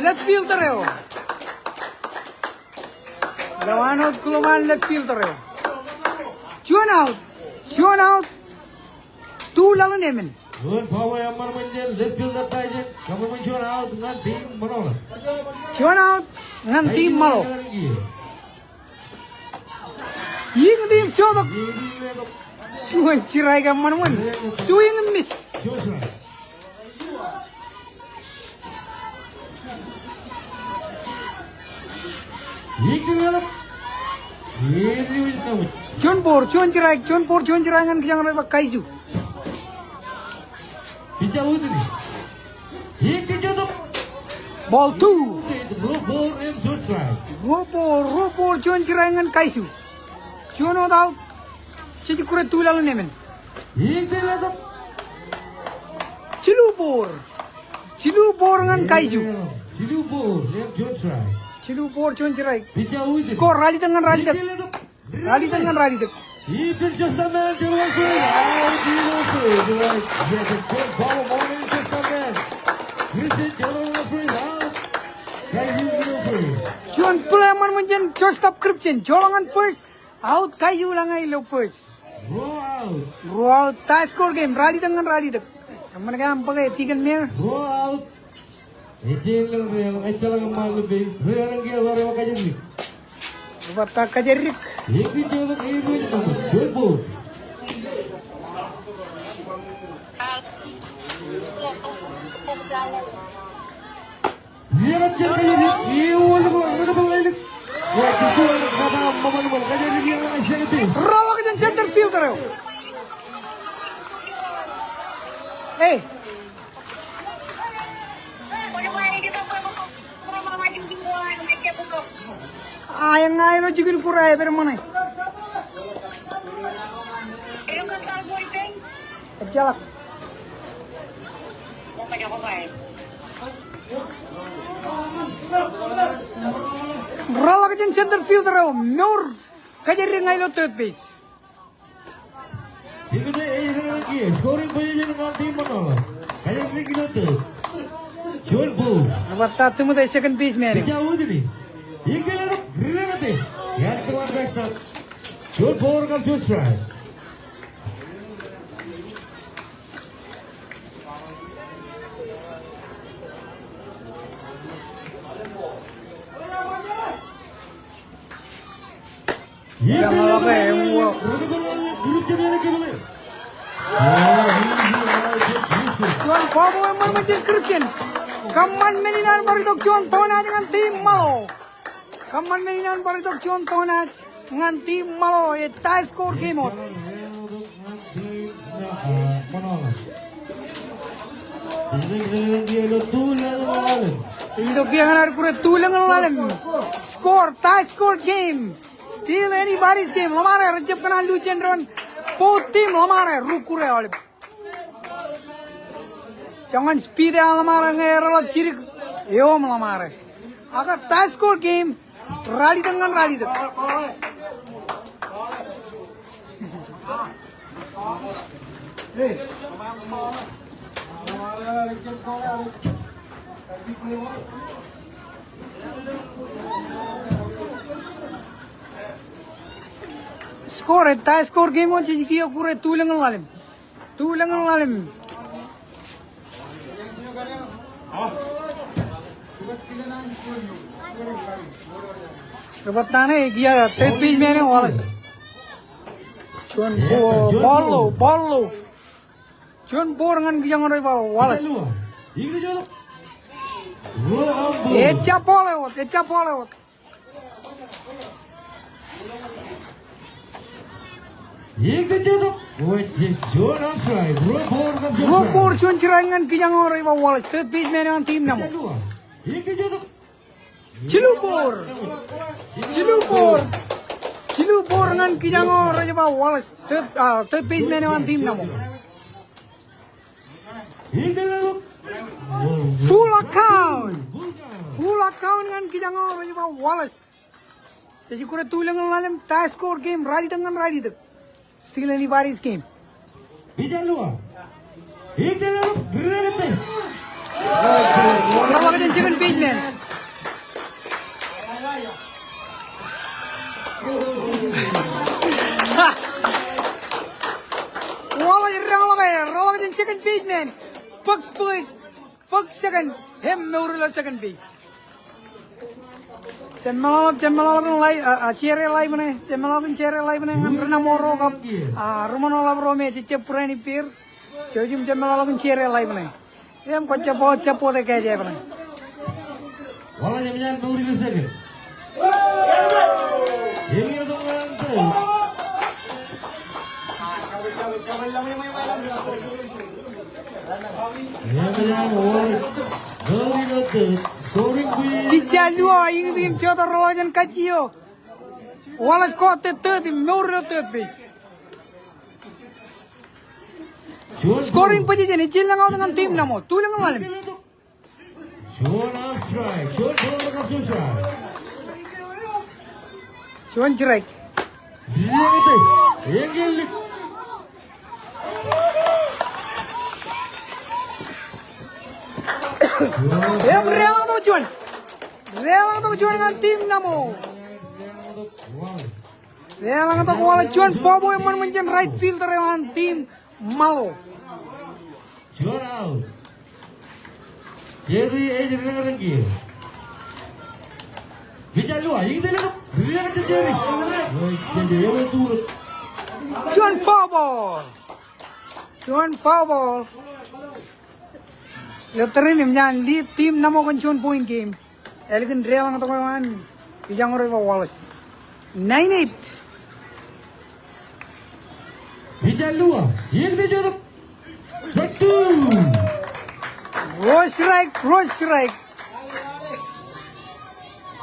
left fielder eo. Lowaan wōt kulōm an left fielder eo. Juon out. Juon out. Tu laḷ in emān. Juon bọọboo eṃṃan ṃōn jān left fielder Taijek. Eṃṃan ṃōn juon out ñan team Ṃaḷo. Juon out ñan team Ṃaḷo. Iiō, team jotok. Juon strike eṃṃan ṃōn. Swing and miss. Juon bọọl, juon strike, juon bọọl, juon strike ñan kijak eo rej ba Kaisu. Ball two. Ruo bọọl, ruo bọọl, juon strike ñan Kaisu. Juon wōt out. Jej kure tu laḷ in emān. Jilu bọọl. Jilu bọọl ñan Kaisu. Jilu bọọl, juon strike. Score, ralitōk ñan ralitōk. Ralitōk ñan ralitōk. Ippān shortstop man, Jonathan First, out, Jonathan First, right, yes, good ball, morning, shortstop man. Christian, Jonathan First, out. Thank you, Jonathan First. Juon play eṃṃan ṃōn jān shortstop Christian, joḷọk ñan first, out, Kaju ilañ ilo first. Ruo out. Ruo out, tie score game, ralitōk ñan ralitōk. Eṃṃan ke aṃ bōke tikōn Mayor? Ruo out. Ejjeḷọk, ejjeḷọk eṃṃan ḷọk base. Ri eṇ kiiō ḷọk eo kajjitōk. Ri batta kajjitōk. Ejjeḷọk, ejjeḷọk. Juon ball. Roḷọk jān center fielder eo. Ei. Aeññā ilo jikin kure eo ej pād ṃōṇe. Ejjeḷọk. Roḷọk jān center fielder eo, mour kajjitōk ñan ilo third base. Scoring position ñan team Ṃaḷoeḷap. Kajjitōk ilo third. Juon ball. Ri batta Timothy second baseman eo. Juon ball kab juon strike. Juon ball eṃṃan ṃōn jān Christian. Kōṃṃan men in an bar itok juon tone ñan team Ṃaḷo. Kōṃṃan men in an bar itok juon tone ñan team Ṃaḷo, a tie score game wōt. Itok kiiō ñan ad kure tulōñ in ḷalem. Score, tie score game. Still anybody's game. Ḷōṃaro, rej jab kōṇaan lose jān doon. Both team, ḷōṃaro, ri kure aolep. Joñan speed eo an ḷōṃaro ñe ereḷọk jidik. Eo im ḷōṃaro. Ak tie score game. Ralitōk ñan ralitōk. Score, tie score game wōt, jej kiiō kure tulōñ in ḷalem. Tulōñ in ḷalem. Ri batta ṇe, kiiō third baseman eo Wallace. Juon bo-, ball ḷo, ball ḷo. Juon ball ñan kijak eo rej ba Wallace. Ejja ball eo wōt, ejja ball eo wōt. Ruo ball, juon strike ñan kijak eo rej ba Wallace, third baseman eo an team Naṃo. Jilu ball. Jilu ball. Jilu ball ñan kijak eo rej ba Wallace, third, ah, third baseman eo an team Naṃo. Full account. Full account ñan kijak eo rej ba Wallace. Jej kure tulōñ in ḷalem, tie score game, ralitōk ñan ralitōk. Still anybody's game. Roḷọk jān second baseman. Wallace ej roñḷọk e, roḷọk jān second baseman. Bōk, bōk, bōk second, im mour ilo second base. Jen meḷọkḷọk, jen meḷọkḷọk in live, a, a, share live ṇe, jen meḷọkḷọk in share live ṇe, ñan ri Naṃo ro kab, a, ri Ṃaḷoeḷap ro me jejjab būrāān ippāer. Jouj im jen meḷọkḷọk in share live ṇe. Im kwōjjab, kwōjjab bōktok kōj ṇe. Pitcher luo, iñitik im jotok roḷọk jān kajjio. Wallace kọọte third im mour ilo third base. Scoring position, ejjeḷọk out ñan team Naṃo. Tulōñ in ḷalem. Juon strike. Juon strike. Eñin lik. Im deḷọñtok juon. Deḷọñtok juon ñan team Namo. Deḷọñtok waḷọk juon bọbọ eṃṃan ṃōn jān right fielder eo an team Malo. Juon out. Jerry ej reñreñ kiiō. Pija lua, ikijjel etok. Reñreñ Jerry. Ej, ej, ej, ej, ej, juon foul ball. Juon foul ball. Ilo tōre in eṃōj an lead team Namo kōn juon point game. Ālikin deḷọñtok eo an kijak eo rej ba Wallace. Nine eight. Pija lua. Ikijjel etok. Strike two. Ruo strike, ruo strike.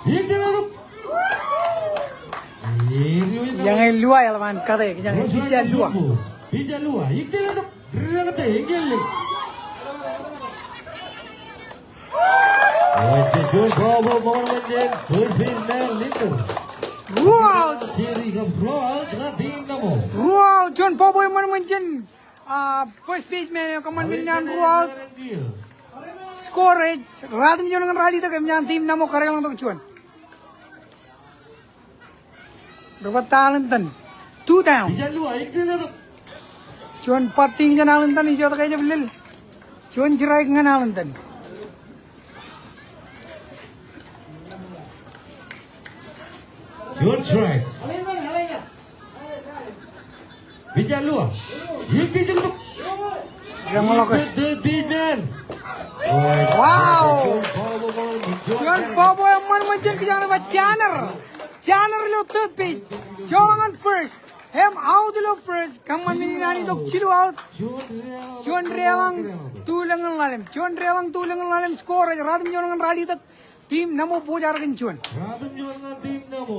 Ikijjel etok. Ijeṇe lua eḷap an kate, ijeṇe pija lua. Pija lua. Ikijjel etok. Reñreñ, eñin lik. Ruo out. Ruo out, juon bọbọ eṃṃan ṃōn jān, ah, first baseman eo, kōṃṃan men in an ruo out. Score ej ratimjuon ñan ralitōk, eṃōj an team Namo kadeḷọñtok juon. Rej bōk Alindon. Two down. Juon batting jān Alindon, ijoke ejjab lel. Juon strike ñan Alindon. Juon strike. Pija lua. Ikijjel etok. Reṃḷọk. Wow. Juon bọbọ eṃṃan ṃōn jān kijak eo rej ba Janer. Janer ilo third base. Joḷọk ñan first. Im out ilo first. Kōṃṃan men in an itok jilu out. Juon deḷọñ, tu lōñḷọk ḷalem. Juon deḷọñ, tu lōñḷọk ḷalem. Score ej ratimjuon ñan ralitōk. Team Namo bojar kōn juon. Ratimjuon ñan team Namo.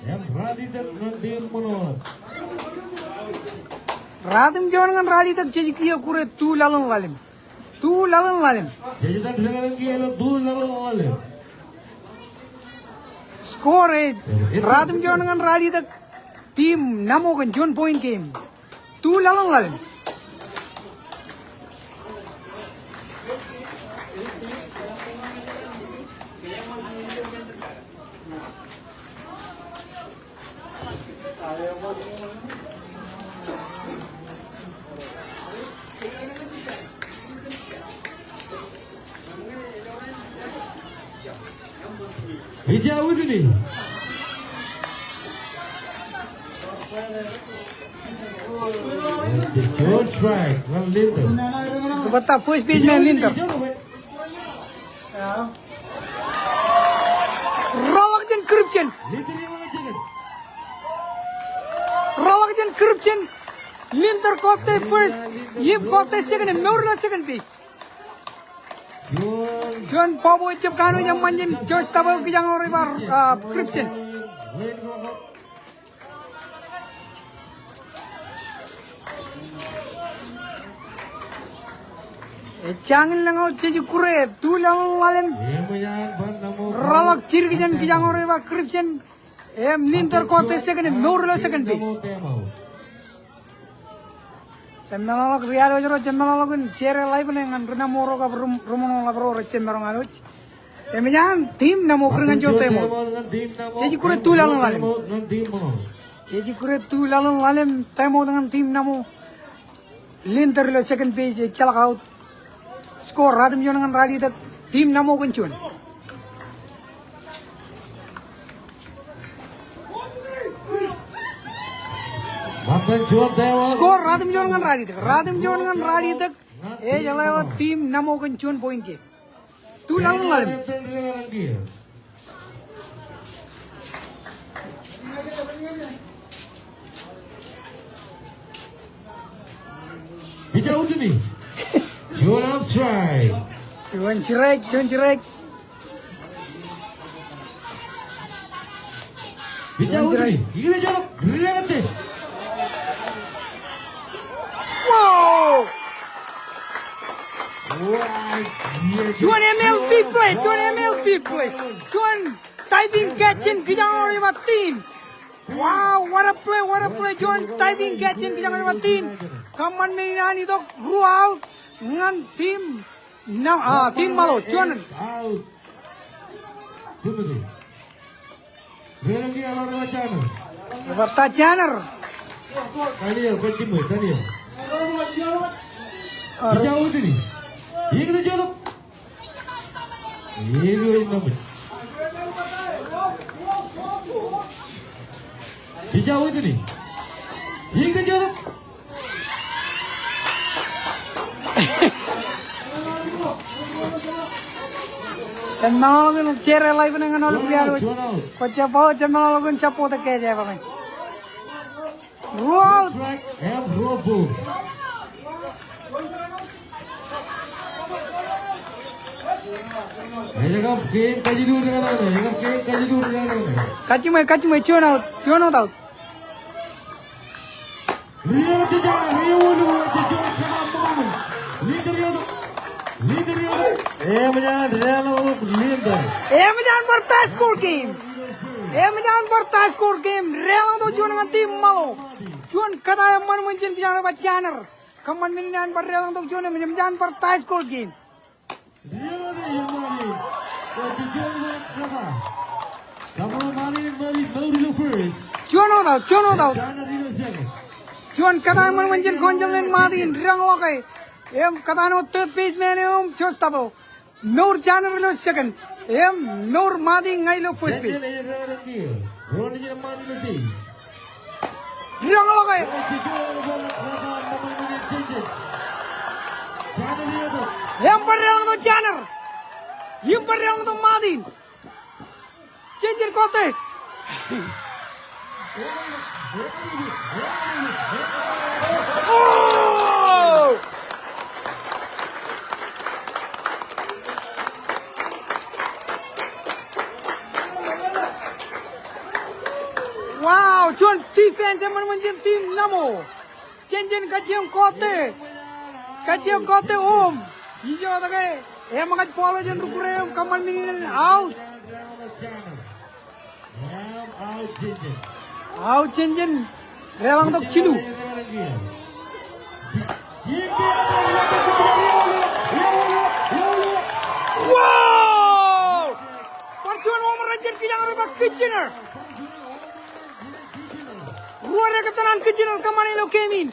Im ralitōk ñan team Ṃaṇoḷap. Ratimjuon ñan ralitōk jej kiiō kure tu laḷ in ḷalem. Tu laḷ in ḷalem. Jej iten deñdeñ kiiō ilo tu laḷ in ḷalem. Score ej ratimjuon ñan ralitōk. Team Namo kōn juon point game. Tu laḷ in ḷalem. Pija Whitney. Juon strike ñan Lindor. Bōtab first baseman Lindor. Rọọlḷọk jān kūrpjen. Rọọlḷọk jān kūrpjen. Lindor kọọte first. Im kọọte second im mour ilo second base. Juon bọbọ ejjab kanooj eṃṃan jān Josh Tabō kijak eo rej ba, ah, kūrpjen. Ejjañin lōñ out, jej kure tu laḷ in ḷalem. Rọọlḷọk jidik jān kijak eo rej ba kūrpjen. Im Lindor kọọte second im mour ilo second base. Jab meḷọkḷọk ri-anij ro, jab meḷọkḷọk in share live ṇe ñan ri-Namo ro kab ri-, ri-Ṃaṇoḷap ro rej jab maroñ anij. Eṃōj an team Namo kūr ñan juon time out. Jej kure tu laḷ in ḷalem. Jej kure tu laḷ in ḷalem, time out ñan team Namo. Lindor ilo second base, ejjeḷọk out. Score ratimjuon ñan ralitōk, team Namo kōn juon. Score ratimjuon ñan ralitōk, ratimjuon ñan ralitōk. Ej ḷeo team Namo kōn juon point ke. Tu laḷ in ḷalem. Pija Whitney. Juon strike. Juon strike, juon strike. Pija Whitney. Wow! Juon M L B play, juon M L B play. Juon diving catch in kijak eo rej ba team. Wow, what a play, what a play. Juon diving catch in, kijak eo rej ba tin. Kōṃṃan men in an itok ruo out ñan team Nā, ah, team Ṃaḷo, juon. Out. Timothy. Bar ta Janer. Daniel, continue, Daniel. Ar- Ija Whitney. Ija Whitney. Ija Whitney. Eṃṃanḷọk in jere ḷaipin ñan aolep ri-alooj. Kwōj jab, kwōj jab eṃṃanḷọk in jab bōktok ke ej epaḷe. Ruo out. Kajiṃwe, kajiṃwe, juon out, juon out. Eṃōj an bar tie score game. Eṃōj an bar tie score game. Deḷọñtok juon ñan team Ṃaḷo. Juon kōtaan eṃṃan ṃōn ijin kijak eo rej ba Janer. Kōṃṃan men in an bar deḷọñtok juon, eṃōj an bar tie score game. Juon out, juon out. Juon kōtaan eṃṃan ṃōn ijin kọnjeḷ in Martin, deḷọñḷọk e. Im kōtaan eo third baseman eo im shortstop eo. Mour Janer ilo second. Im mour Martin ña ilo first base. Deḷọñḷọk e. Im bar deḷọñtok Janer. Im bar deḷọñtok Martin. Jenjen kọọte. Oh! Wow, juon defense eṃṃan ṃōn ijin team Naṃo. Jenjen kajjioñ kọọte. Kajjioñ kọọte, om. Ijo tok e. Eṃōkaj ball eo jān rukure im kōṃṃan men in out. Out Jenjen. Deḷọñtok jilu. Wow! Bar juon home run jān kijak eo rej ba Kitchener. Ruo rekōttan an Kitchener kōṃṃane ilo game in.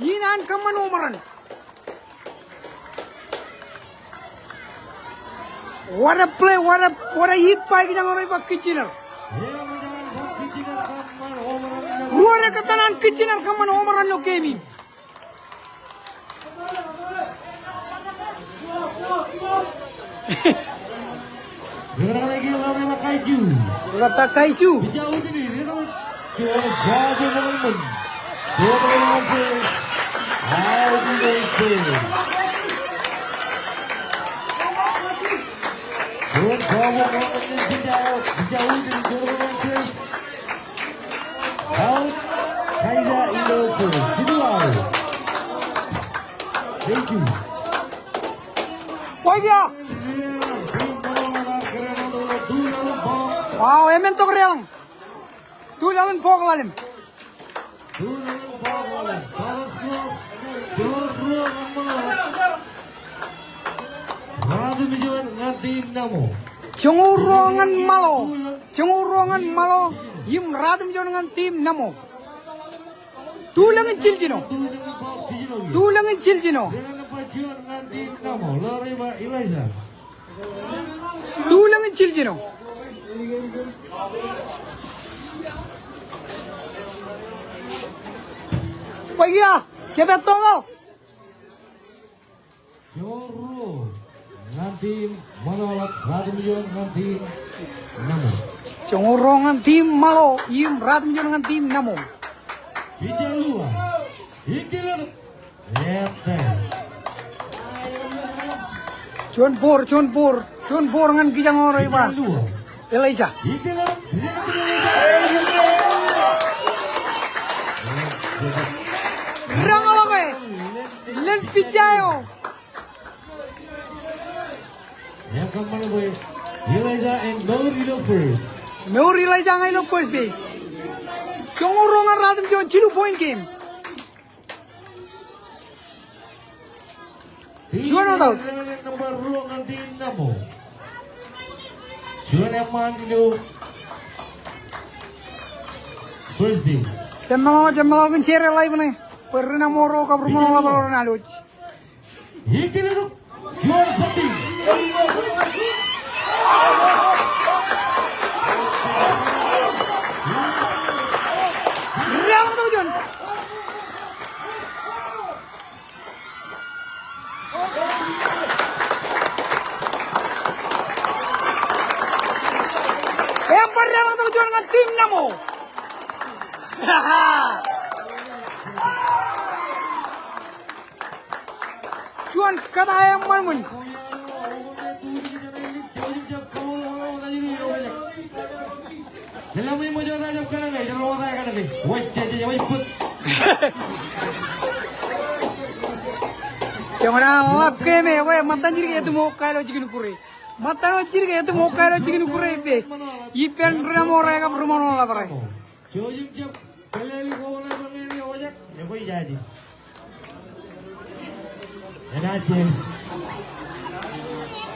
Ian an kōṃṃan home run. What a play, what a, what a hit by kijak eo rej ba Kitchener. Ruo rekōttan an Kitchener kōṃṃan home run ilo game in. Ri-kōttar Kaisu. Out. Kaiser ilo first. Jilu out. Thank you. Waikia. Wow, emān tok deḷọñ. Tuḷaḷ in bọk ḷalem. Joñoul ruo ñan Ṃaḷo. Joñoul ruo ñan Ṃaḷo. Im ratimjuon ñan team Naṃo. Tuḷañ in jiljino. Tuḷañ in jiljino. Tuḷañ in jiljino. Waikia, kōttar total. Joñoul ruo ñan team Ṃaḷo, ratimjuon ñan team Naṃo. Joñoul ruo ñan team Ṃaḷo, im ratimjuon ñan team Naṃo. Juon ball, juon ball, juon ball ñan kijak eo rej ba Elijah. Deḷọñḷọk e. Len pitcher eo. Elijah ña ilo first base. Joñoul ruo ñan ratimjuon, jilu point game. Juon wōt out. Juon eṃṃaan ilo first base. Jab meḷọkḷọk, jab meḷọkḷọk kōn share e live ṇe. Bwe ri Namo ro kab ri Ṃaḷoeḷap ro ren alwōj. Eṃṃan deḷọñtok juon ñan team Namo. Juon kōtaan eṃṃan ṃōn. Joñan ḷap game eo, ṃōttan jidik etōmok ilo jikin kure. Ṃōttan jidik etōmok ilo jikin kure ippān ri Namo ro kab ri Ṃaḷoeḷap ro.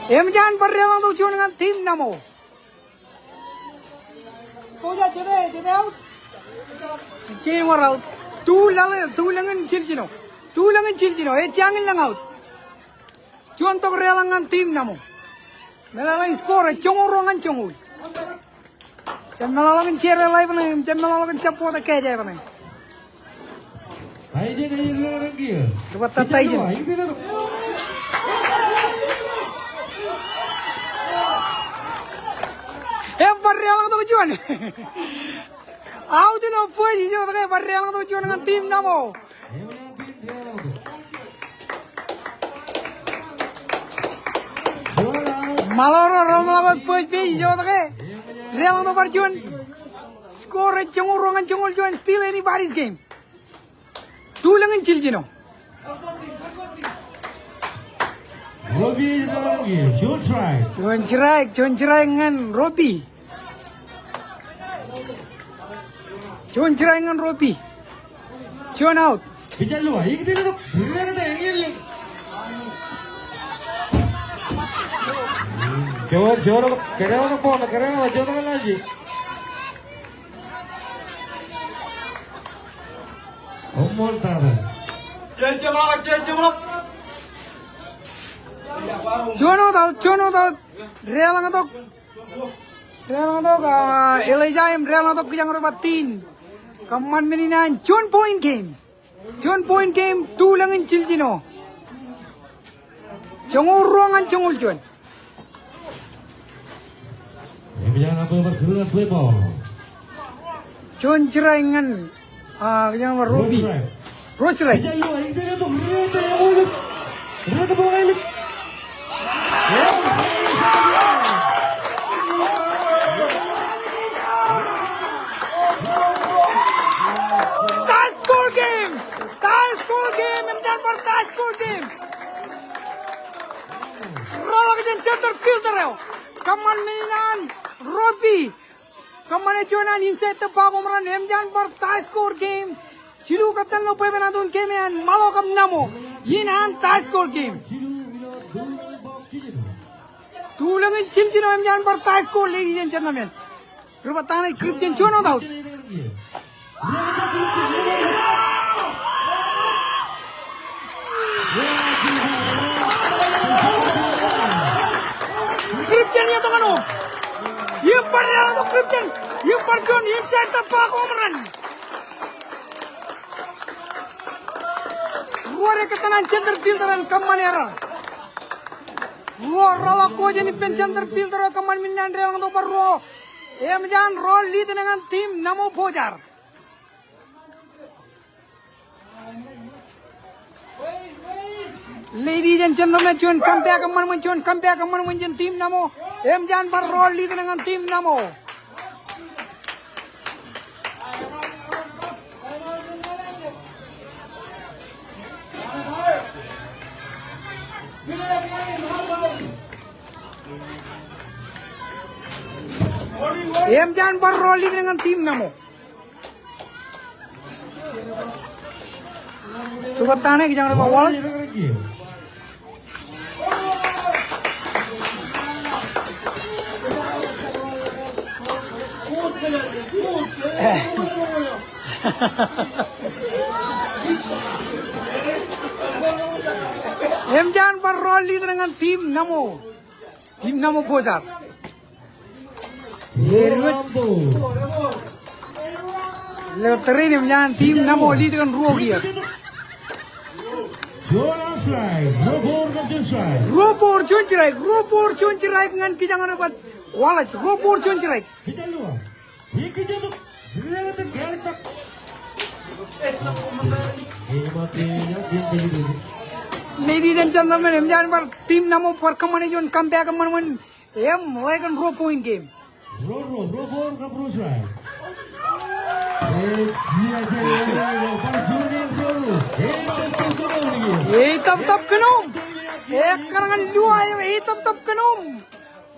Eṃōj an bar deḷọñtok juon ñan team Namo. Jete, jete out. Jein wōr out. Tu laḷ, tu lōñ in jiljino. Tu lōñ in jiljino. Ej jañin lōñ out. Juon tok deḷọñ ñan team Namo. Meḷeḷein score ej joñoul ruo ñan joñoul. Jab meḷọkḷọk in share e live ṇe, jab meḷọkḷọk in support e catch e ṇe. Ri bat tata ijin. Ebar deḷọñtok juon. Out ilo first, ijoke bar deḷọñtok juon ñan team Namo. Ṃaḷo ro reḷap ḷọk wōt first base, ijoke deḷọñtok bar juon. Score ej joñoul ruo ñan joñoul juon, still anybody's game. Tu lōñ in jiljino. Juon strike, juon strike ñan Robi. Juon strike ñan Robi. Juon out. Juon out, out, juon out, out. Deḷọñtok. Deḷọñtok, ah, Elijah im deḷọñtok kijañ ro bat tin. Kōṃṃan men in an juon point game. Juon point game, tu lōñ in jiljino. Joñoul ruo ñan joñoul juon. Juon strike ñan, ah, kijañ bar Robi. Ruo strike. Tie score game. Tie score game. Eṃōj an bar tie score game. Rọọlḷọk jān center fielder eo. Kōṃṃan men in an Robi. Kōṃṃane juon an inside the park home run, eṃōj an bar tie score game. Jilu kōttan ilo bwebwenato in game eo an Ṃaḷo kab Namo. In an tie score game. Tu lōñ in jiljino, eṃōj an bar tie score, ladies and gentlemen. Ri bat tata ṇe, Christian juon out. Christian iiō tok ano. Iiō bar deḷọñtok Christian. Iiō bar juon inside the park home run. Ruo rej kōttan an center fielder en kōṃṃan error. Ruo rọọlḷọk ko jān ippān center fielder eo kōṃṃan men in an deḷọñtok bar ruo. Eṃōj an ro lead ṇe ñan team Namo Pojar. Ladies and gentlemen, juon comeback eṃṃan ṃōn, juon comeback eṃṃan ṃōn jān team Namo. Eṃōj an bar ro lead ṇe ñan team Namo. Eṃōj an bar ro lead ṇe ñan team Namo. Ri bōk ta ṇe, kijañ ri bōk Wallace. Emōj an bar ro lead ṇe ñan team Namo. Team Namo Bojar. Ilo tōre in emōj an team Namo lead kōn ruo kiiō. Ruo ball juon strike, ruo ball juon strike ñan kijañ eo ej ba Wallace, ruo ball juon strike. Ladies and gentlemen, emōj an bar team Namo bar kōṃṃane juon comeback eṃṃan ṃōn im ḷe kōn ruo point game. Ej tōptōp kōn home. Ekkar ñan Lua im ej tōptōp kōn home.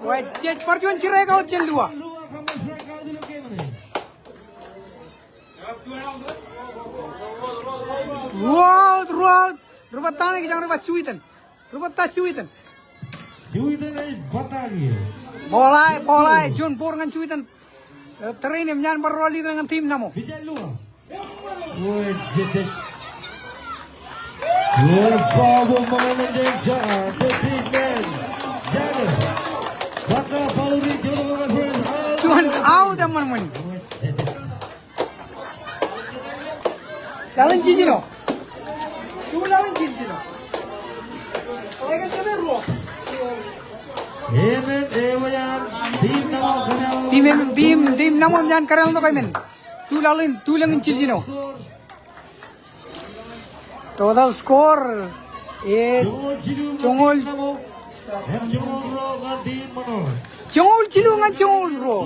Wā jej bar juon strikeout jān Lua. Ruo out, ruo out. Ri bōk ta ṇe, kijañ ri bōk Sweden. Ri bōk ta Sweden. Bōḷae, bōḷae, juon ball ñan Sweden. Tōre in emōj an bar ro lead ñan team Namo. Juon out eṃṃan ṃōn. Laḷ in jiljino. Tu laḷ in jiljino. Ekōn jete ruo. Team, team, team Namo emōj an kōrā ḷọk emān. Tu laḷ in, tu lōñ in jiljino. Total score ej joñoul, joñoul jilu ñan joñoul ruo.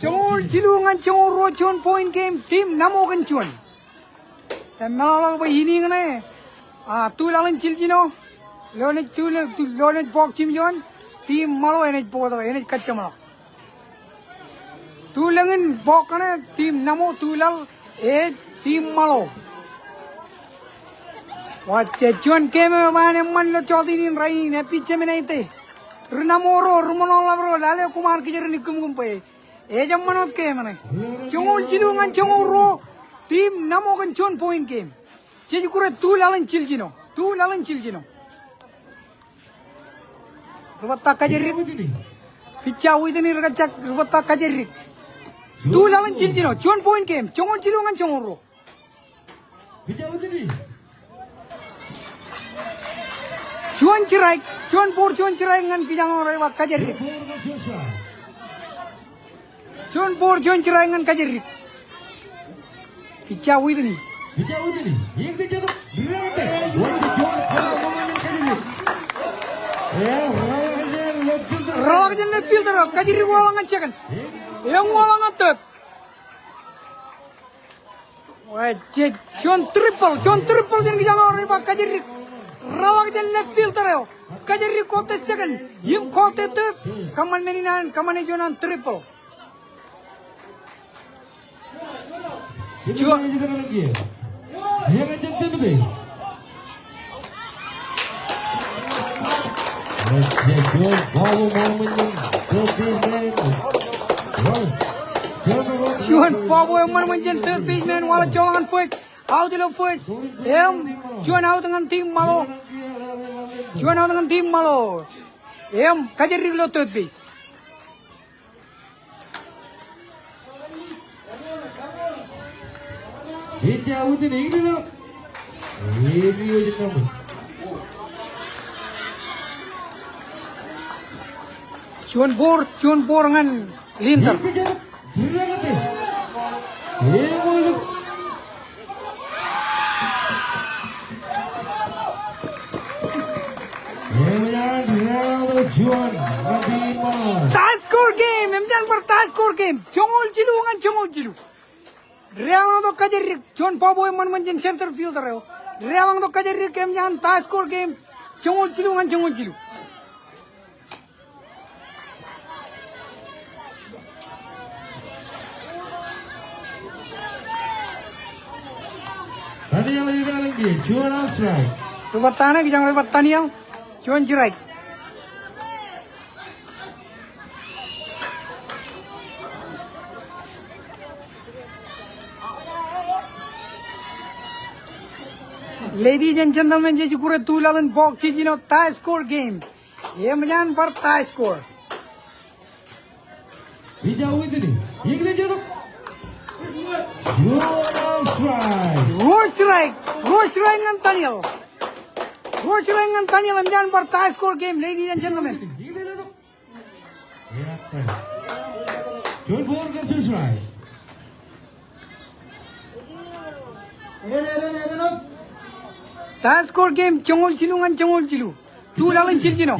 Joñoul jilu ñan joñoul ruo, juon point game, team Namo kōn juon. Im meḷọkḷọk bwe inning ṇe, a, tu laḷ in jiljino, ilo enaaj tu, tu, ilo enaaj bọọk jimjuon, team Ṃaḷo enaaj bōktok, enaaj kajjeṃḷọk. Tu lōñ in bọọk kaṇe, team Namo, tu laḷ ej team Ṃaḷo. Wā jej juon game eo ej ba en eṃṃan ilo jota in rainin, epij jemān ej te. Ri Namo ro, ri Ṃaḷo ḷap ro, lale koṃ ar kijer in ikkūmkūm bwe ej eṃṃan wōt game ṇe. Joñoul jilu ñan joñoul ruo, team Namo kōn juon point game. Jej kure tu laḷ in jiljino, tu laḷ in jiljino. Ri bōk ta Kajjirrik. Pija Whitney ri kajjak, ri bōk ta Kajjirrik. Tu laḷ in jiljino, juon point game, joñoul jilu ñan joñoul ruo. Juon strike, juon ball juon strike ñan kijañ eo rej ba Kajjirrik. Juon ball juon strike ñan Kajjirrik. Pija Whitney. Rōḷọk jān left fielder eo, Kajjirrik waḷọk ñan second. Eñ waḷọk ñan third. Wā jej, juon triple, juon triple jān kijañ eo rej ba Kajjirrik. Rōḷọk jān left fielder eo. Kajjirrik kọọte second im kọọte third. Kōṃṃan men in an, kōṃṃane juon an triple. Juon. Juon bọọbo eṃṃan ṃōn jān third baseman, waḷọk joḷọk ñan first. Out ilo first. Im juon out ñan team Ṃaḷo. Juon out ñan team Ṃaḷo. Im Kajjirrik ilo third base. Juon ball, juon ball ñan Lindor. Tie score game, emōj an bar tie score game. Joñoul jilu ñan joñoul jilu. Deḷọñtok Kajjirrik, juon bọọbo eṃṃan ṃōn jān center fielder eo. Deḷọñtok Kajjirrik, emōj an tie score game. Joñoul jilu ñan joñoul jilu. Juon strike. Ri bōk ta ṇe, kijak ro ej ba Daniel. Juon strike. Ladies and gentlemen, jej kure tu laḷ in bọọk jiljino tie score game. Eṃōj an bar tie score. Ruo strike. Ruo strike ñan Daniel. Ruo strike ñan Daniel, eṃōj an bar tie score game, ladies and gentlemen. Tie score game, joñoul jilu ñan joñoul jilu. Tu laḷ in jiljino.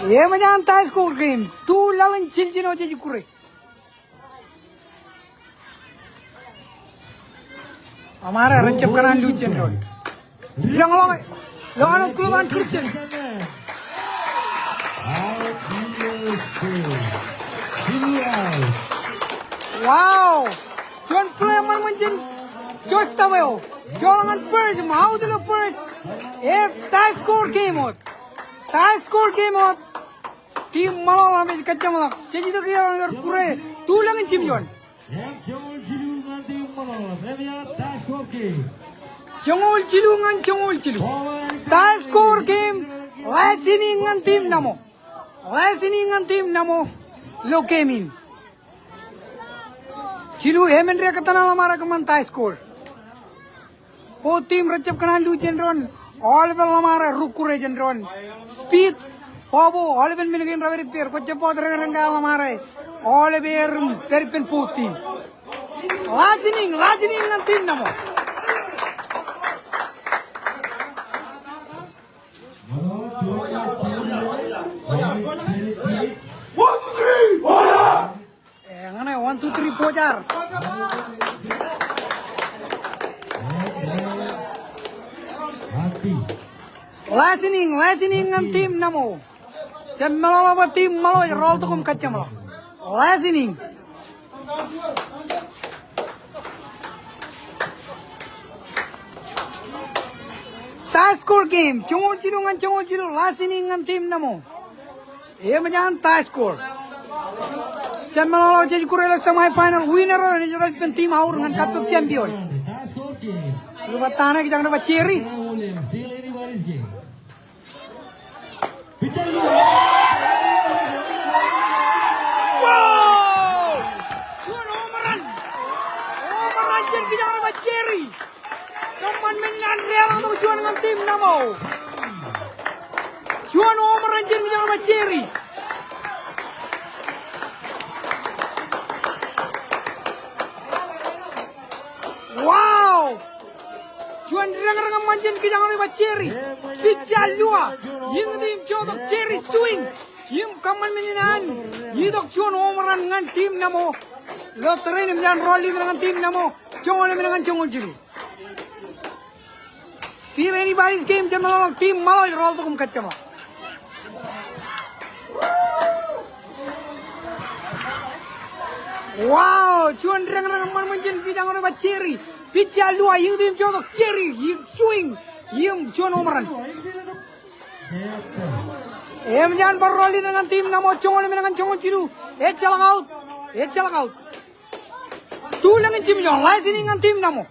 Eṃōj an tie score game. Tu laḷ in jiljino jej kure. Ḷōṃareḷ rejjab kōṇaan luuj jān doon. Idañḷọk, ḷọk an wōt kulob an kūrjin. Wow! Juon play ṃōṇōṇō jān Josh Taweo. Joḷọk ñan first, im out ilo first. E tie score game wōt. Tie score game wōt. Team Ṃaḷoeḷap ej kajjeṃḷọk. Jej itok ioon kure. Tu laḷ in jiljilimjuon. Joñoul jilu ñan joñoul jilu. Tie score game. Last inning ñan team Naṃo. Last inning ñan team Naṃo. Ilo game in. Jilu emān ri kōttan ḷōṃare kōṃṃan tie score. Both team rejjab kōṇaan luuj jān doon, aolepen ḷōṃare ri kure jān doon. Speed, bọọbo, aolepen men kein rej pād ippāer, kwōjab bōk deñdeñ ke ḷōṃare, aolepen, pād ippān both team. Last inning, last inning ñan team Naṃo. One, two, three, four. E, ñan e, one, two, three, four, jar. Last inning, last inning ñan team Naṃo. Jab meḷọkḷọk bwe team Ṃaḷoeḷap ej rooltok im kajjeṃḷọk. Last inning. Tie score game, joñoul jilu ñan joñoul jilu, last inning ñan team Naṃo. Eṃōj an tie score. Jab meḷọkḷọk jej kure ilo semifinal, winner eo enaaj etal ippān team Aur ñan kappok champion. Ri bōk ta ṇe, kijak ro ej ba Jerry. Wow! Juon home run. Home run jān kijak ro ej ba Jerry. Kōṃṃan men in an deḷọñ tok juon ñan team Naṃo. Juon home run jān kijak ro ej ba Jerry. Wow! Juon deñdeñ eṃṃan jān kijak ro ej ba Jerry. Pitch eo ḷọk. Iñti im jotok Jerry swing. Im kōṃṃan men in an itok juon home run ñan team Naṃo. Ilo tōre in eṃōj an rọọl lead ñan team Naṃo. Joñoul emān ñan joñoul jilu. Still anybody's game, jab meḷọkḷọk team Ṃaḷoeḷap ej rooltok im kajjeṃḷọk. Wow, juon deñdeñ eṃṃan jān kijak ro ej ba Jerry. Pitch eo ḷọk, iñti im jotok Jerry, im swing, im juon home run. Eṃōj an bar rọọl lead ñan team Naṃo, joñoul emān ñan joñoul jilu, ejjeḷọk out, ejjeḷọk out. Tu laḷ in jiljilimjuon, last inning ñan team Naṃo.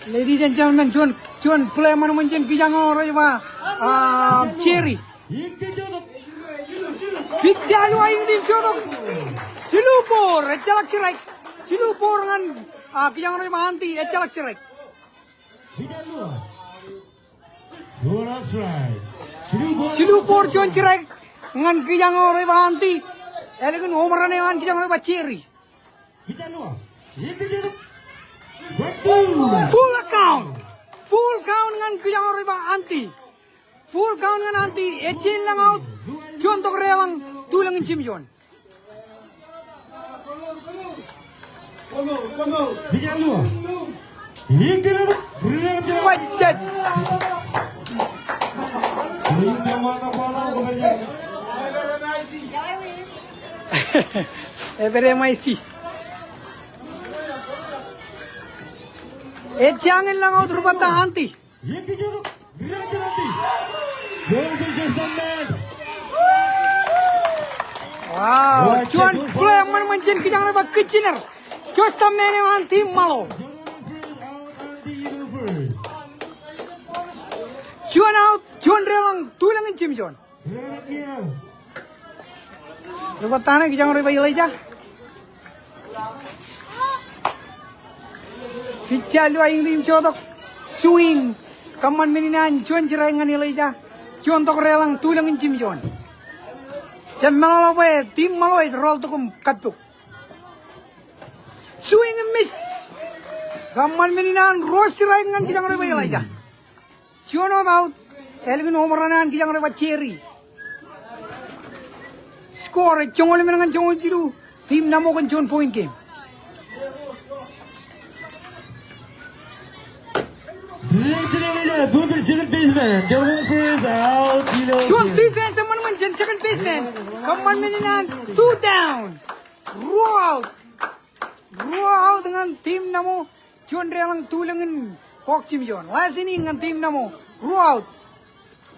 Ladies and gentlemen, juon, juon play ṃōṇōṇō jān kijak ro ej ba, ah, Jerry. Pitch eo ḷọk, iñti im jotok. Jilu ball, ejjeḷọk strike. Jilu ball ñan, ah, kijak ro ej ba Anti, ejjeḷọk strike. Jilu ball juon strike ñan kijak ro ej ba Anti. Ālikin home run eo an kijak ro ej ba Jerry. Full count. Full count ñan kijak ro ej ba Anti. Full count ñan Anti. Ej jañin lañ out. Juon tok deḷọñ. Tu laḷ in jiljilimjuon. Pitch eo ḷọk. Wajjaj. Ebar M I C. Ej jañin lañ out ri bōtab Anti. Wow, juon play eṃṃan ṃōn jān kijak eo ej ba Kitchener. Juon tōmak eo an team Ṃaḷo. Juon out, juon deḷọñ, tulōñ in jimjuon. Ri bōtab ṇe, kijak eo ej ba Elijah. Pitcher eo ej ba Iñliim Jotok. Swing. Kōṃṃan men in an juon strike ñan Elijah. Juon tok deḷọñ, tulōñ in jimjuon. Jab meḷọkḷọk bwe team Ṃaḷo ej rọọl tok im kappok. Swing and miss. Kōṃṃan men in an ruo strike ñan kijak eo ej ba Elijah. Juon wōt out, ālikin home run an kijak eo ej ba Jerry. Score ej joñoul emān ñan joñoul jilu. Team Naṃo kōn juon point game. Juon defense eṃṃan ṃōn jān second baseman. Kōṃṃan men in an two down. Ruo out. Ruo out ñan team Naṃo. Juon deḷọñ, tulōñ in kọọk jimjuon. Last inning ñan team Naṃo. Ruo out.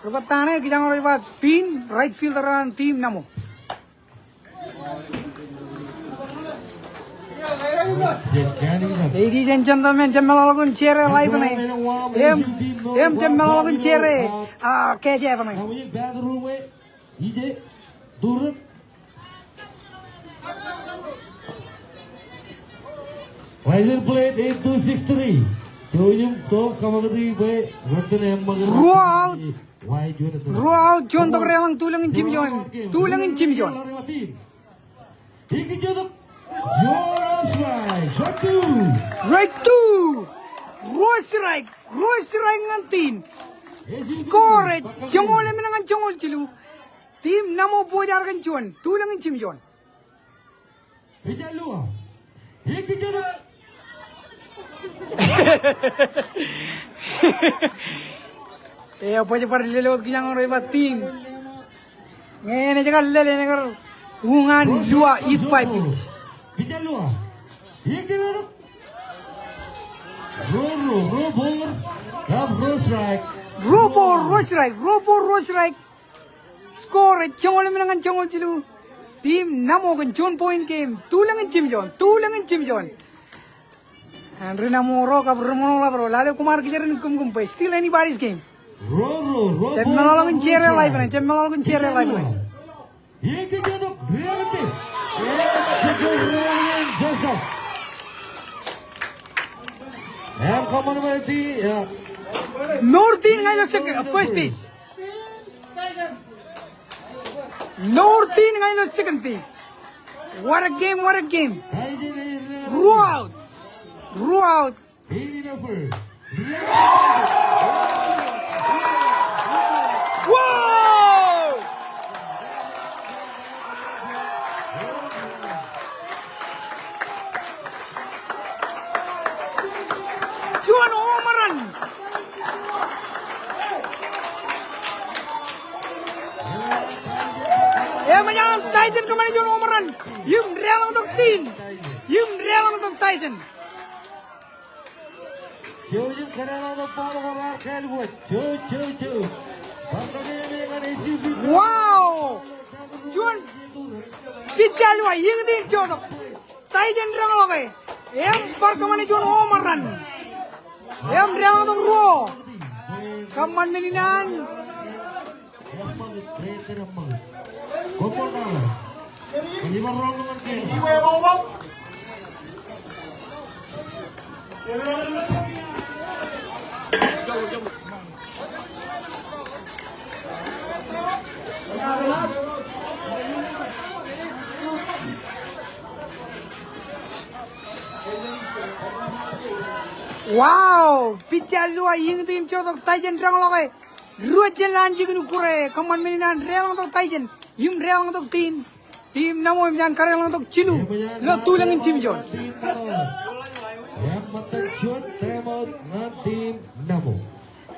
Ri bōtab ṇe, kijak eo ej ba Tin, right fielder an team Naṃo. Ladies and gentlemen, jab meḷọkḷọk in share e live ṇe. Im, im jab meḷọkḷọk in share e, ah, cash app ṇe. License plate eight two six three. Ruo out. Ruo out, juon tok deḷọñ, tulōñ in jimjuon. Tulōñ in jimjuon. Strike two. Ruo strike. Ruo strike ñan Tin. Score ej joñoul emān ñan joñoul jilu. Team Naṃo bōk jar kōn juon. Tulōñ in jimjuon. Eo, baj bar lele wōt kijak eo ej ba Tin. Ñe enaaj kar lele enaaj kar uñaan lua it by pitch. Ruo, ruo, ruo ball, ruo strike. Ruo ball, ruo strike, ruo ball, ruo strike. Score ej joñoul emān ñan joñoul jilu. Team Naṃo kōn juon point game. Tulōñ in jimjuon. Tulōñ in jimjuon. An ri Naṃo ro kab ri Ṃaḷo ro. Lale Kumar Kijer in kōmkōm bwe still anybody's game. Jab meḷọkḷọk in share e live ṇe. Jab meḷọkḷọk in share e live ṇe. Mour Tin ñan ilo second, first base. Mour Tin ñan ilo second base. What a game, what a game. Ruo out. Ruo out. Wow! Juon home run. Eṃōj an Tyson kōṃṃane juon home run. Im deḷọñtok Tin. Im deḷọñtok Tyson. Wow! Juon pitcher eo ej ba Iñliim Jotok. Tyson deḷọñtok e. Im bar kōṃṃane juon home run. Im deḷọñtok ruo. Kōṃṃan men in an. Wow! Pitcher eo ej ba Iñliim Jotok, Tyson deḷọñtok e. Ruo jān lale jikin ikkure, kōṃṃan men in an deḷọñtok Tyson, im deḷọñtok Tin. Team Naṃo eṃōj an kadeḷọñtok jilu ilo tulōñ in jimjuon.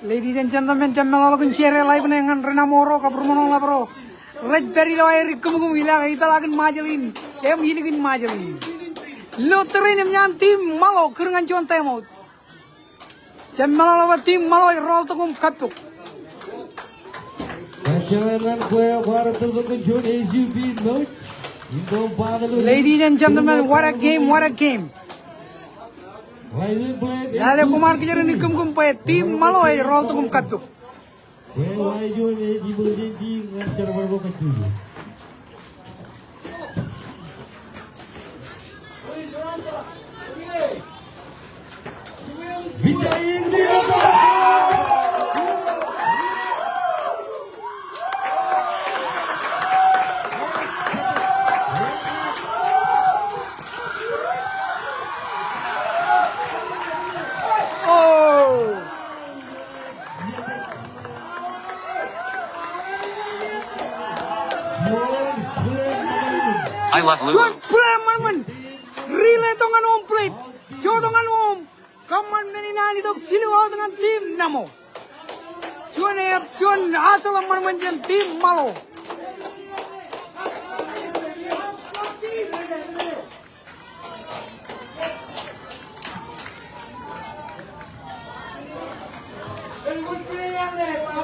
Ladies and gentlemen, jab meḷọkḷọk in share live ṇe ñan ri Naṃo ro kab ri Ṃoṇoḷap ro rej pād ilo aer ikkūmkūm ilo ipeḷaakin Ṃajeḷ in im ilikin Ṃajeḷ in. Ilo tōre in eṃōj an team Ṃaḷo kūr ñan juon time out. Jab meḷọkḷọk bwe team Ṃaḷo ej rọọltok im kappok. Ladies and gentlemen, what a game, what a game. Lale koṃ ar kijer in ikkūmkūm bwe team Ṃaḷo ej rọọltok im kappok. Oh! I love Lulu. Juon play ṃanṃan. Relay tok ñan home plate. Jotok ñan home. Kōṃṃan men in an itok jilu out ñan team Naṃo. Juon ep, juon hustle ṃanṃan jān team Ṃaḷo. Ewōr, ewōr, ewōr, ewōr,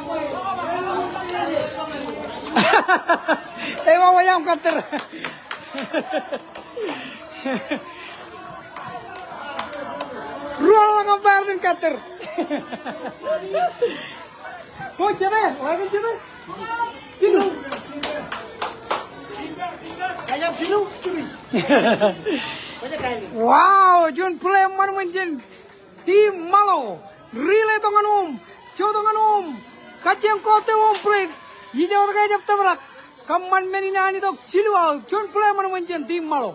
ewōr, ewōr, ewōr. Ruo ḷọk umpire in kattōr. Ko jete, wa ke jete. Jilu. Wow, juon play ṃanṃan jān team Ṃaḷo. Relay tok ñan home. Jotok ñan home. Kajjioñ kọọte home plate. Ijo tok ejab tōprak. Kōṃṃan men in an itok jilu out. Juon play ṃanṃan jān team Ṃaḷo.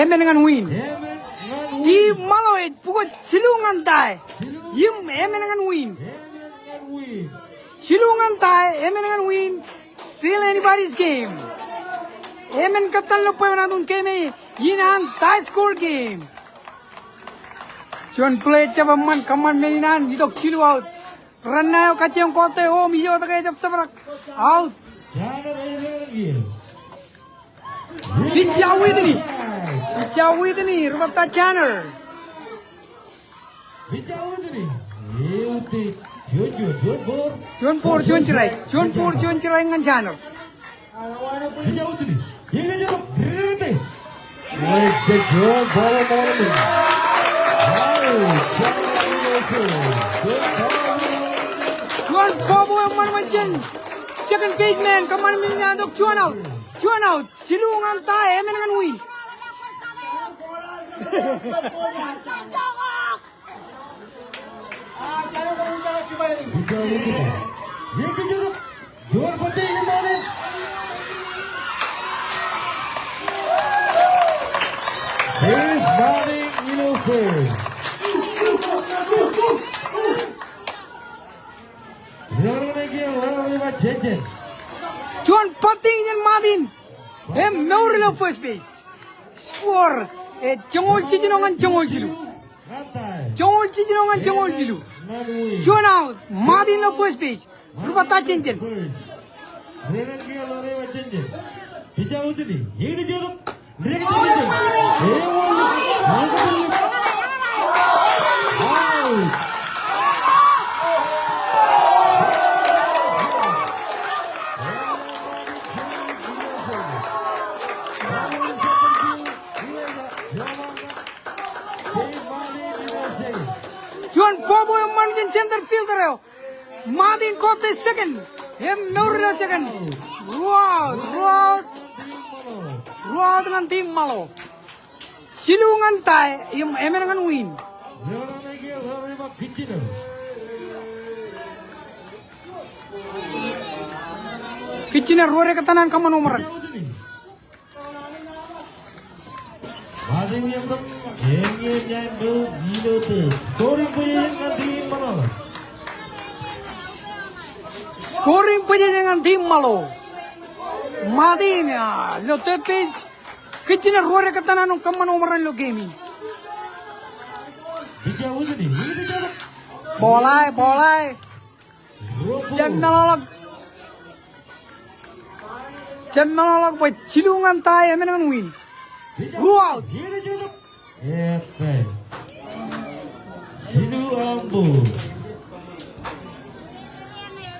Emān ñan win. Team Ṃaḷo ej pukot jilu ñan tie. Im emān ñan win. Jilu ñan tie, emān ñan win, still anybody's game. Emān kōttan ilo bwebwenato in game e, in an tie score game. Juon play jab eṃṃan, kōṃṃan men in an itok jilu out. Run eo kajjioñ kọọte home, ijo tok ejab tōprak. Out. Pitcher Whitney. Pitcher Whitney, ri-batta Janer. Juon ball, juon strike. Juon ball, juon strike ñan Janer. Juon bobo eṃṃan ṃōn jān second baseman, kōṃṃan men in an tok juon out. Juon out. Jilu ñan tie, emān ñan win. Juon bunting jān Martin. Im mour ilo first base. Score, eh, joñoul jiljino ñan joñoul jilu. Joñoul jiljino ñan joñoul jilu. Juon out, Martin ilo first base. Ri-batta Jenjen. Juon bobo eṃṃan jān center fielder eo. Martin kọọte second. Im mour ilo second. Ruo out, ruo out. Ruo out ñan team Ṃaḷo. Jilu ñan tie, im emān ñan win. Kijjien ruo dektan an kōṃṃan home run. Scoring position ñan team Ṃaḷo. Martin, ah, ilo third base. Kijjien ruo dektan an kōṃṃan home run ilo game in. Ball ṇe, ball ṇe. Jab meḷọkḷọk. Jab meḷọkḷọk bwe jilu ñan tie emān ñan win. Ruo out. Ekwe. Jilu aṃ ball.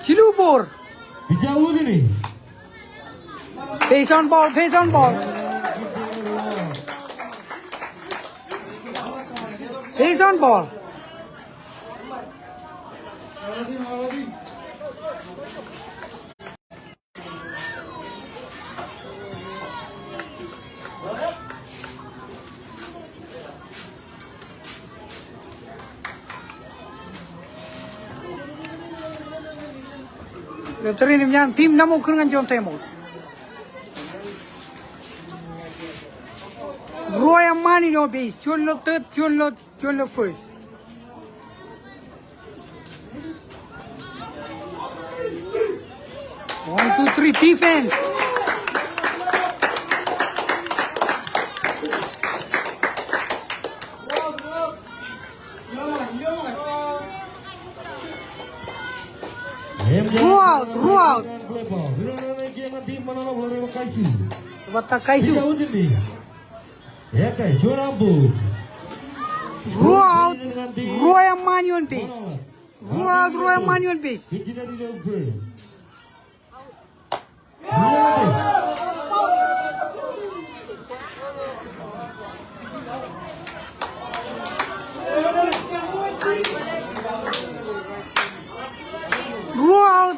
Jilu ball. Base on ball, base on ball. Base on ball. Ilo tōre in im ñan team Ṇaṃo kūr ñan juon time out. Ruo eṃṃaan ilo base, juon ilo third, juon ilo, juon ilo first. One, two, three, defense. Ruo out, ruo out. Bata Kaisu. Ruo out, ruo eṃṃaan ioon base. Ruo out, ruo eṃṃaan ioon base. Ruo out.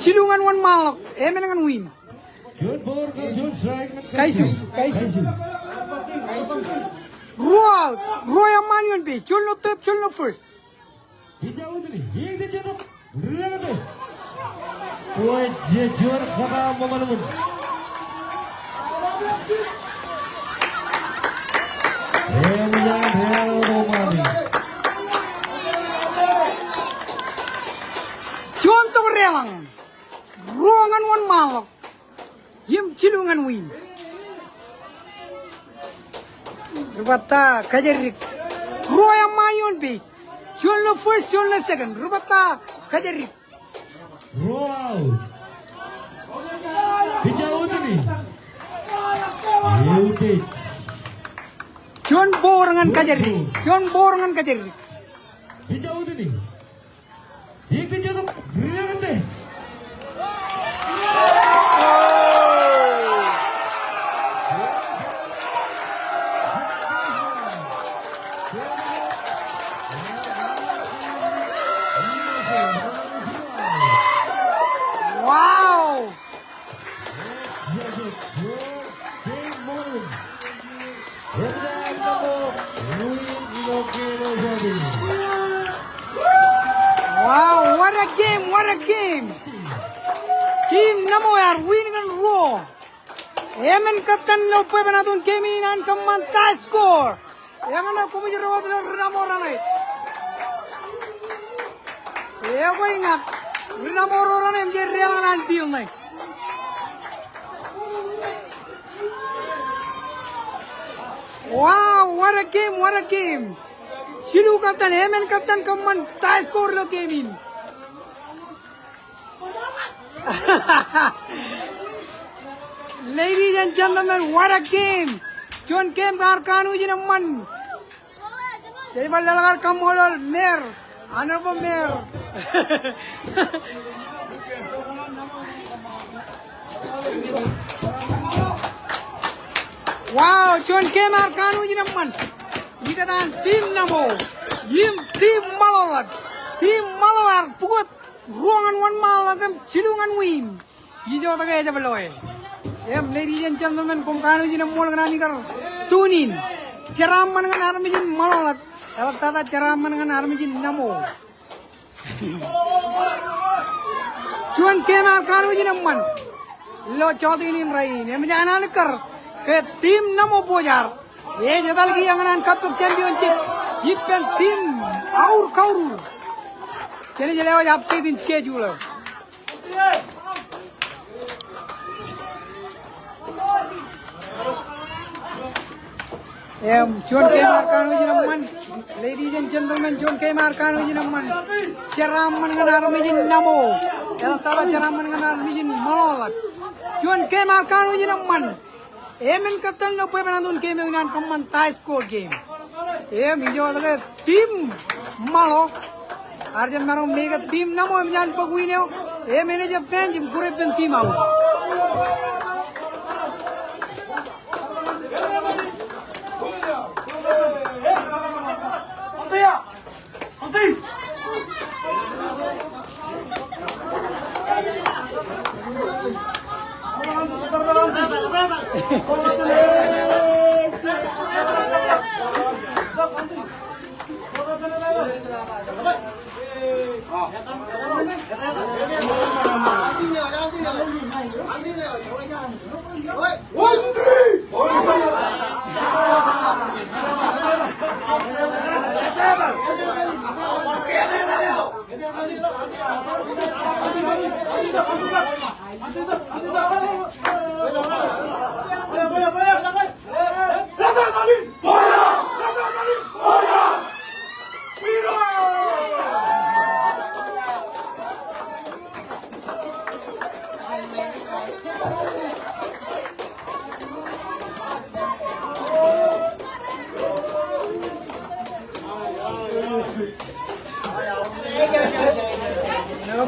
Jilu ñan wōnṃaanḷọk. Emān ñan win. Kaisu, Kaisu. Ruo out, ruo eṃṃaan ioon base, juon ilo third, juon ilo first. Juon tok deḷọñ. Ruo ñan wōnṃaanḷọk. Im jilu ñan win. Ri bata Kajaddik. Ruo eṃṃaan ioon base. Juon ilo first, juon ilo second. Ri bata Kajaddik. Ruo out. Pitcher out ini. Juon ball ñan Kajaddik. Juon ball ñan Kajaddik. Pitcher out ini. Wow! Wow, what a game, what a game. Team Ṇaṃo ear win ñan ruo. Emān kōttan ilo bwebwenato in game in an kōṃṃan tie score. Eñṇe koṃij ro wōt ilo ri Ṇaṃo raṇe. Ekwe ña ri Ṇaṃo ro raṇe im jej deḷọñ an field ṇe. Wow, what a game, what a game. Jilu kōttan, emān kōttan kōṃṃan tie score ilo game in. Ladies and gentlemen, what a game. Juon game ear kanooj in eṃṃan. Jej bar leḷọk ad kaṃṃoolol Mayor, Honorable Mayor. Wow, juon game ear kanooj in eṃṃan. Ikōtaan team Ṇaṃo im team Ṃaḷoeḷap. Team Ṃaḷo ear pukot ruo ñan wōnṃaanḷọk im jilu ñan win. Ijo tok ejjab loe. Im ladies and gentlemen, koṃ kanooj in eṃṃool kōn ami kar tune in. Jeraaṃṃan ñan armej in Ṃaḷoeḷap. Eḷaptata jeraaṃṃan ñan armej in Ṇaṃo. Juon game ear kanooj in eṃṃan ilo jọteen in rainin. Eṃōj an alikkar ke team Namo Bojar ej etal kiiō ñan an kappok championship ippān team Aur Kaurur. Jenaaj lewōj update in schedule eo. Im, juon game ear kanooj in eṃṃan. Ladies and gentlemen, juon game ear kanooj in eṃṃan. Jeraaṃṃan ñan armej in Namo. Eḷap tata jeraaṃṃan ñan armej in Ṃaḷoeḷap. Juon game ear kanooj in eṃṃan. Im en kōttan ilo bwebwenato in game eo in an kōṃṃan tie score game. Im, ijo ḷọk ke team Ṃaḷo ear jab maroñ make e, team Namo eṃōj an bōk win eo. Im enaaj advance im kure ippān team Aur.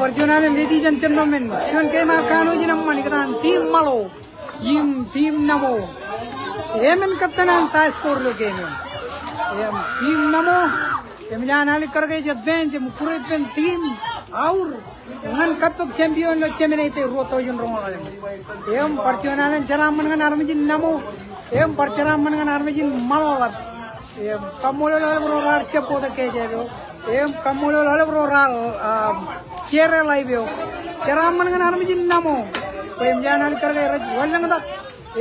Bar juon alen, ladies and gentlemen, juon game ear kanooj in eṃṃan ikōtaan team Ṃaḷo im team Namo. Im en kōttan an tie score ilo game in. Im team Namo eṃōj an alikkar ke ej advance im kure ippān team Aur ñan kappok champion ilo Jemān Eite ruo tọujin roñoul ḷalem. Im bar juon alen, jeraaṃṃan ñan armej in Namo. Im bar jeraaṃṃan ñan armej in Ṃaḷoeḷap. Im kaṃṃoolol aolep ro raar support e kōj eo. Im kaṃṃoolol aolep ro raar, um, share e live eo. Jeraaṃṃan ñan armej in Namo bwe eṃōj an alikkar ke rej wanlōñtak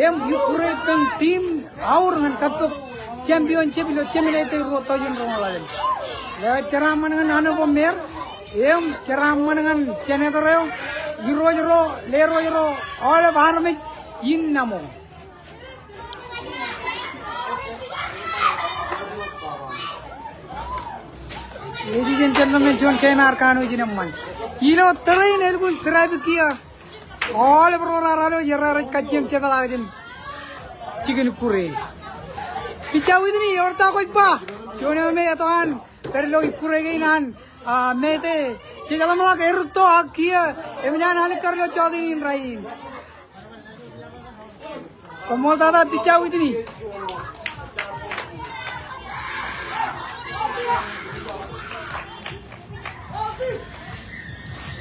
im ikkure ippān team Aur ñan kappok championship ilo Jemān Eite ruo tọujin roñoul ḷalem. Ilo jeraaṃṃan ñan honorable mayor im jeraaṃṃan ñan senator eo, irooj ro, lerooj ro, aolep armej in Namo. Ladies and gentlemen, juon game ear kanooj in eṃṃan. Ilo tōre in elukkuun traffic kiiō, aolep ro raar alwōj, raar rej kajjioñ jepḷaak jān jikin ikkure. Pija Whitney, ewōr ta kwōj ba? Juon eo me etok an pād ilo ikkure kein an, ah, Mete. Jej ḷōmṇak erūtto ak kiiō eṃōj an alikkar ilo jọteen in rainin. Koṃṃool tata Pija Whitney.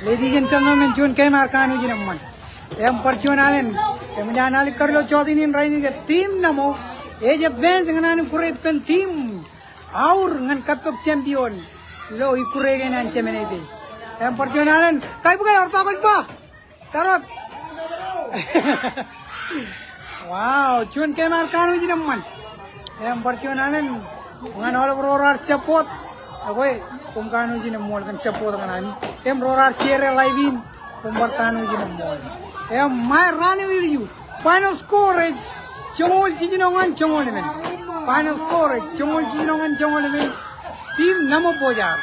Ladies and gentlemen, juon game ear kanooj in eṃṃan. Im bar juon alen, eṃōj an alikkar ilo jọteen in rainin ke team Namo ej advance ñan an kure ippān team Aur ñan kappok champion ilo ikkure kein an Jemān Eite. Im bar juon alen, kaibukwi, ewōr ta kwōj ba? Karot. Wow, juon game ear kanooj in eṃṃan. Im bar juon alen ñan aolep ro raar support. Ekwe, koṃ kanooj in eṃṃool kōn support ñan ami. Im ro raar share e live in, koṃ bar kanooj in eṃṃool. Im ṃae raan eo ilju, final score ej joñoul jiljino ñan joñoul emān. Final score ej joñoul jiljino ñan joñoul emān. Team Namo Bojar.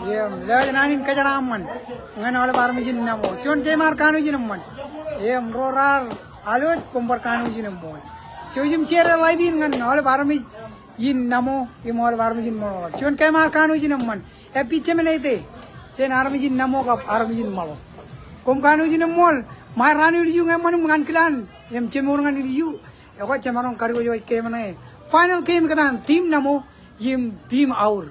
Im, lewōj naan in kajeraaṃṃan ñan aolep armej in Namo. Juon game ear kanooj in eṃṃan. Im, ro raar alwōj, koṃ bar kanooj in eṃṃool. Jouj im share e live in ñan aolep armej in Namo im aolep armej in Ṃaḷoeḷap. Juon game ear kanooj in eṃṃan. Happy Jemān Eite jān armej in Namo kab armej in Ṃaḷo. Koṃ kanooj in eṃṃool. Ṃae raan eo ilju ñe eṃṃan im ñan kilaan im jemor ñan ilju, ekwe jemaroñ kadiwōjwōj game ṇe. Final game ikōtaan team Namo im team Aur.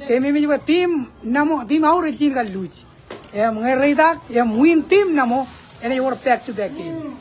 Game eo im ej bwe team Namo, team Aur ej jino kar lose. Im ñe reitak im win team Namo, enaaj wōr back to back game.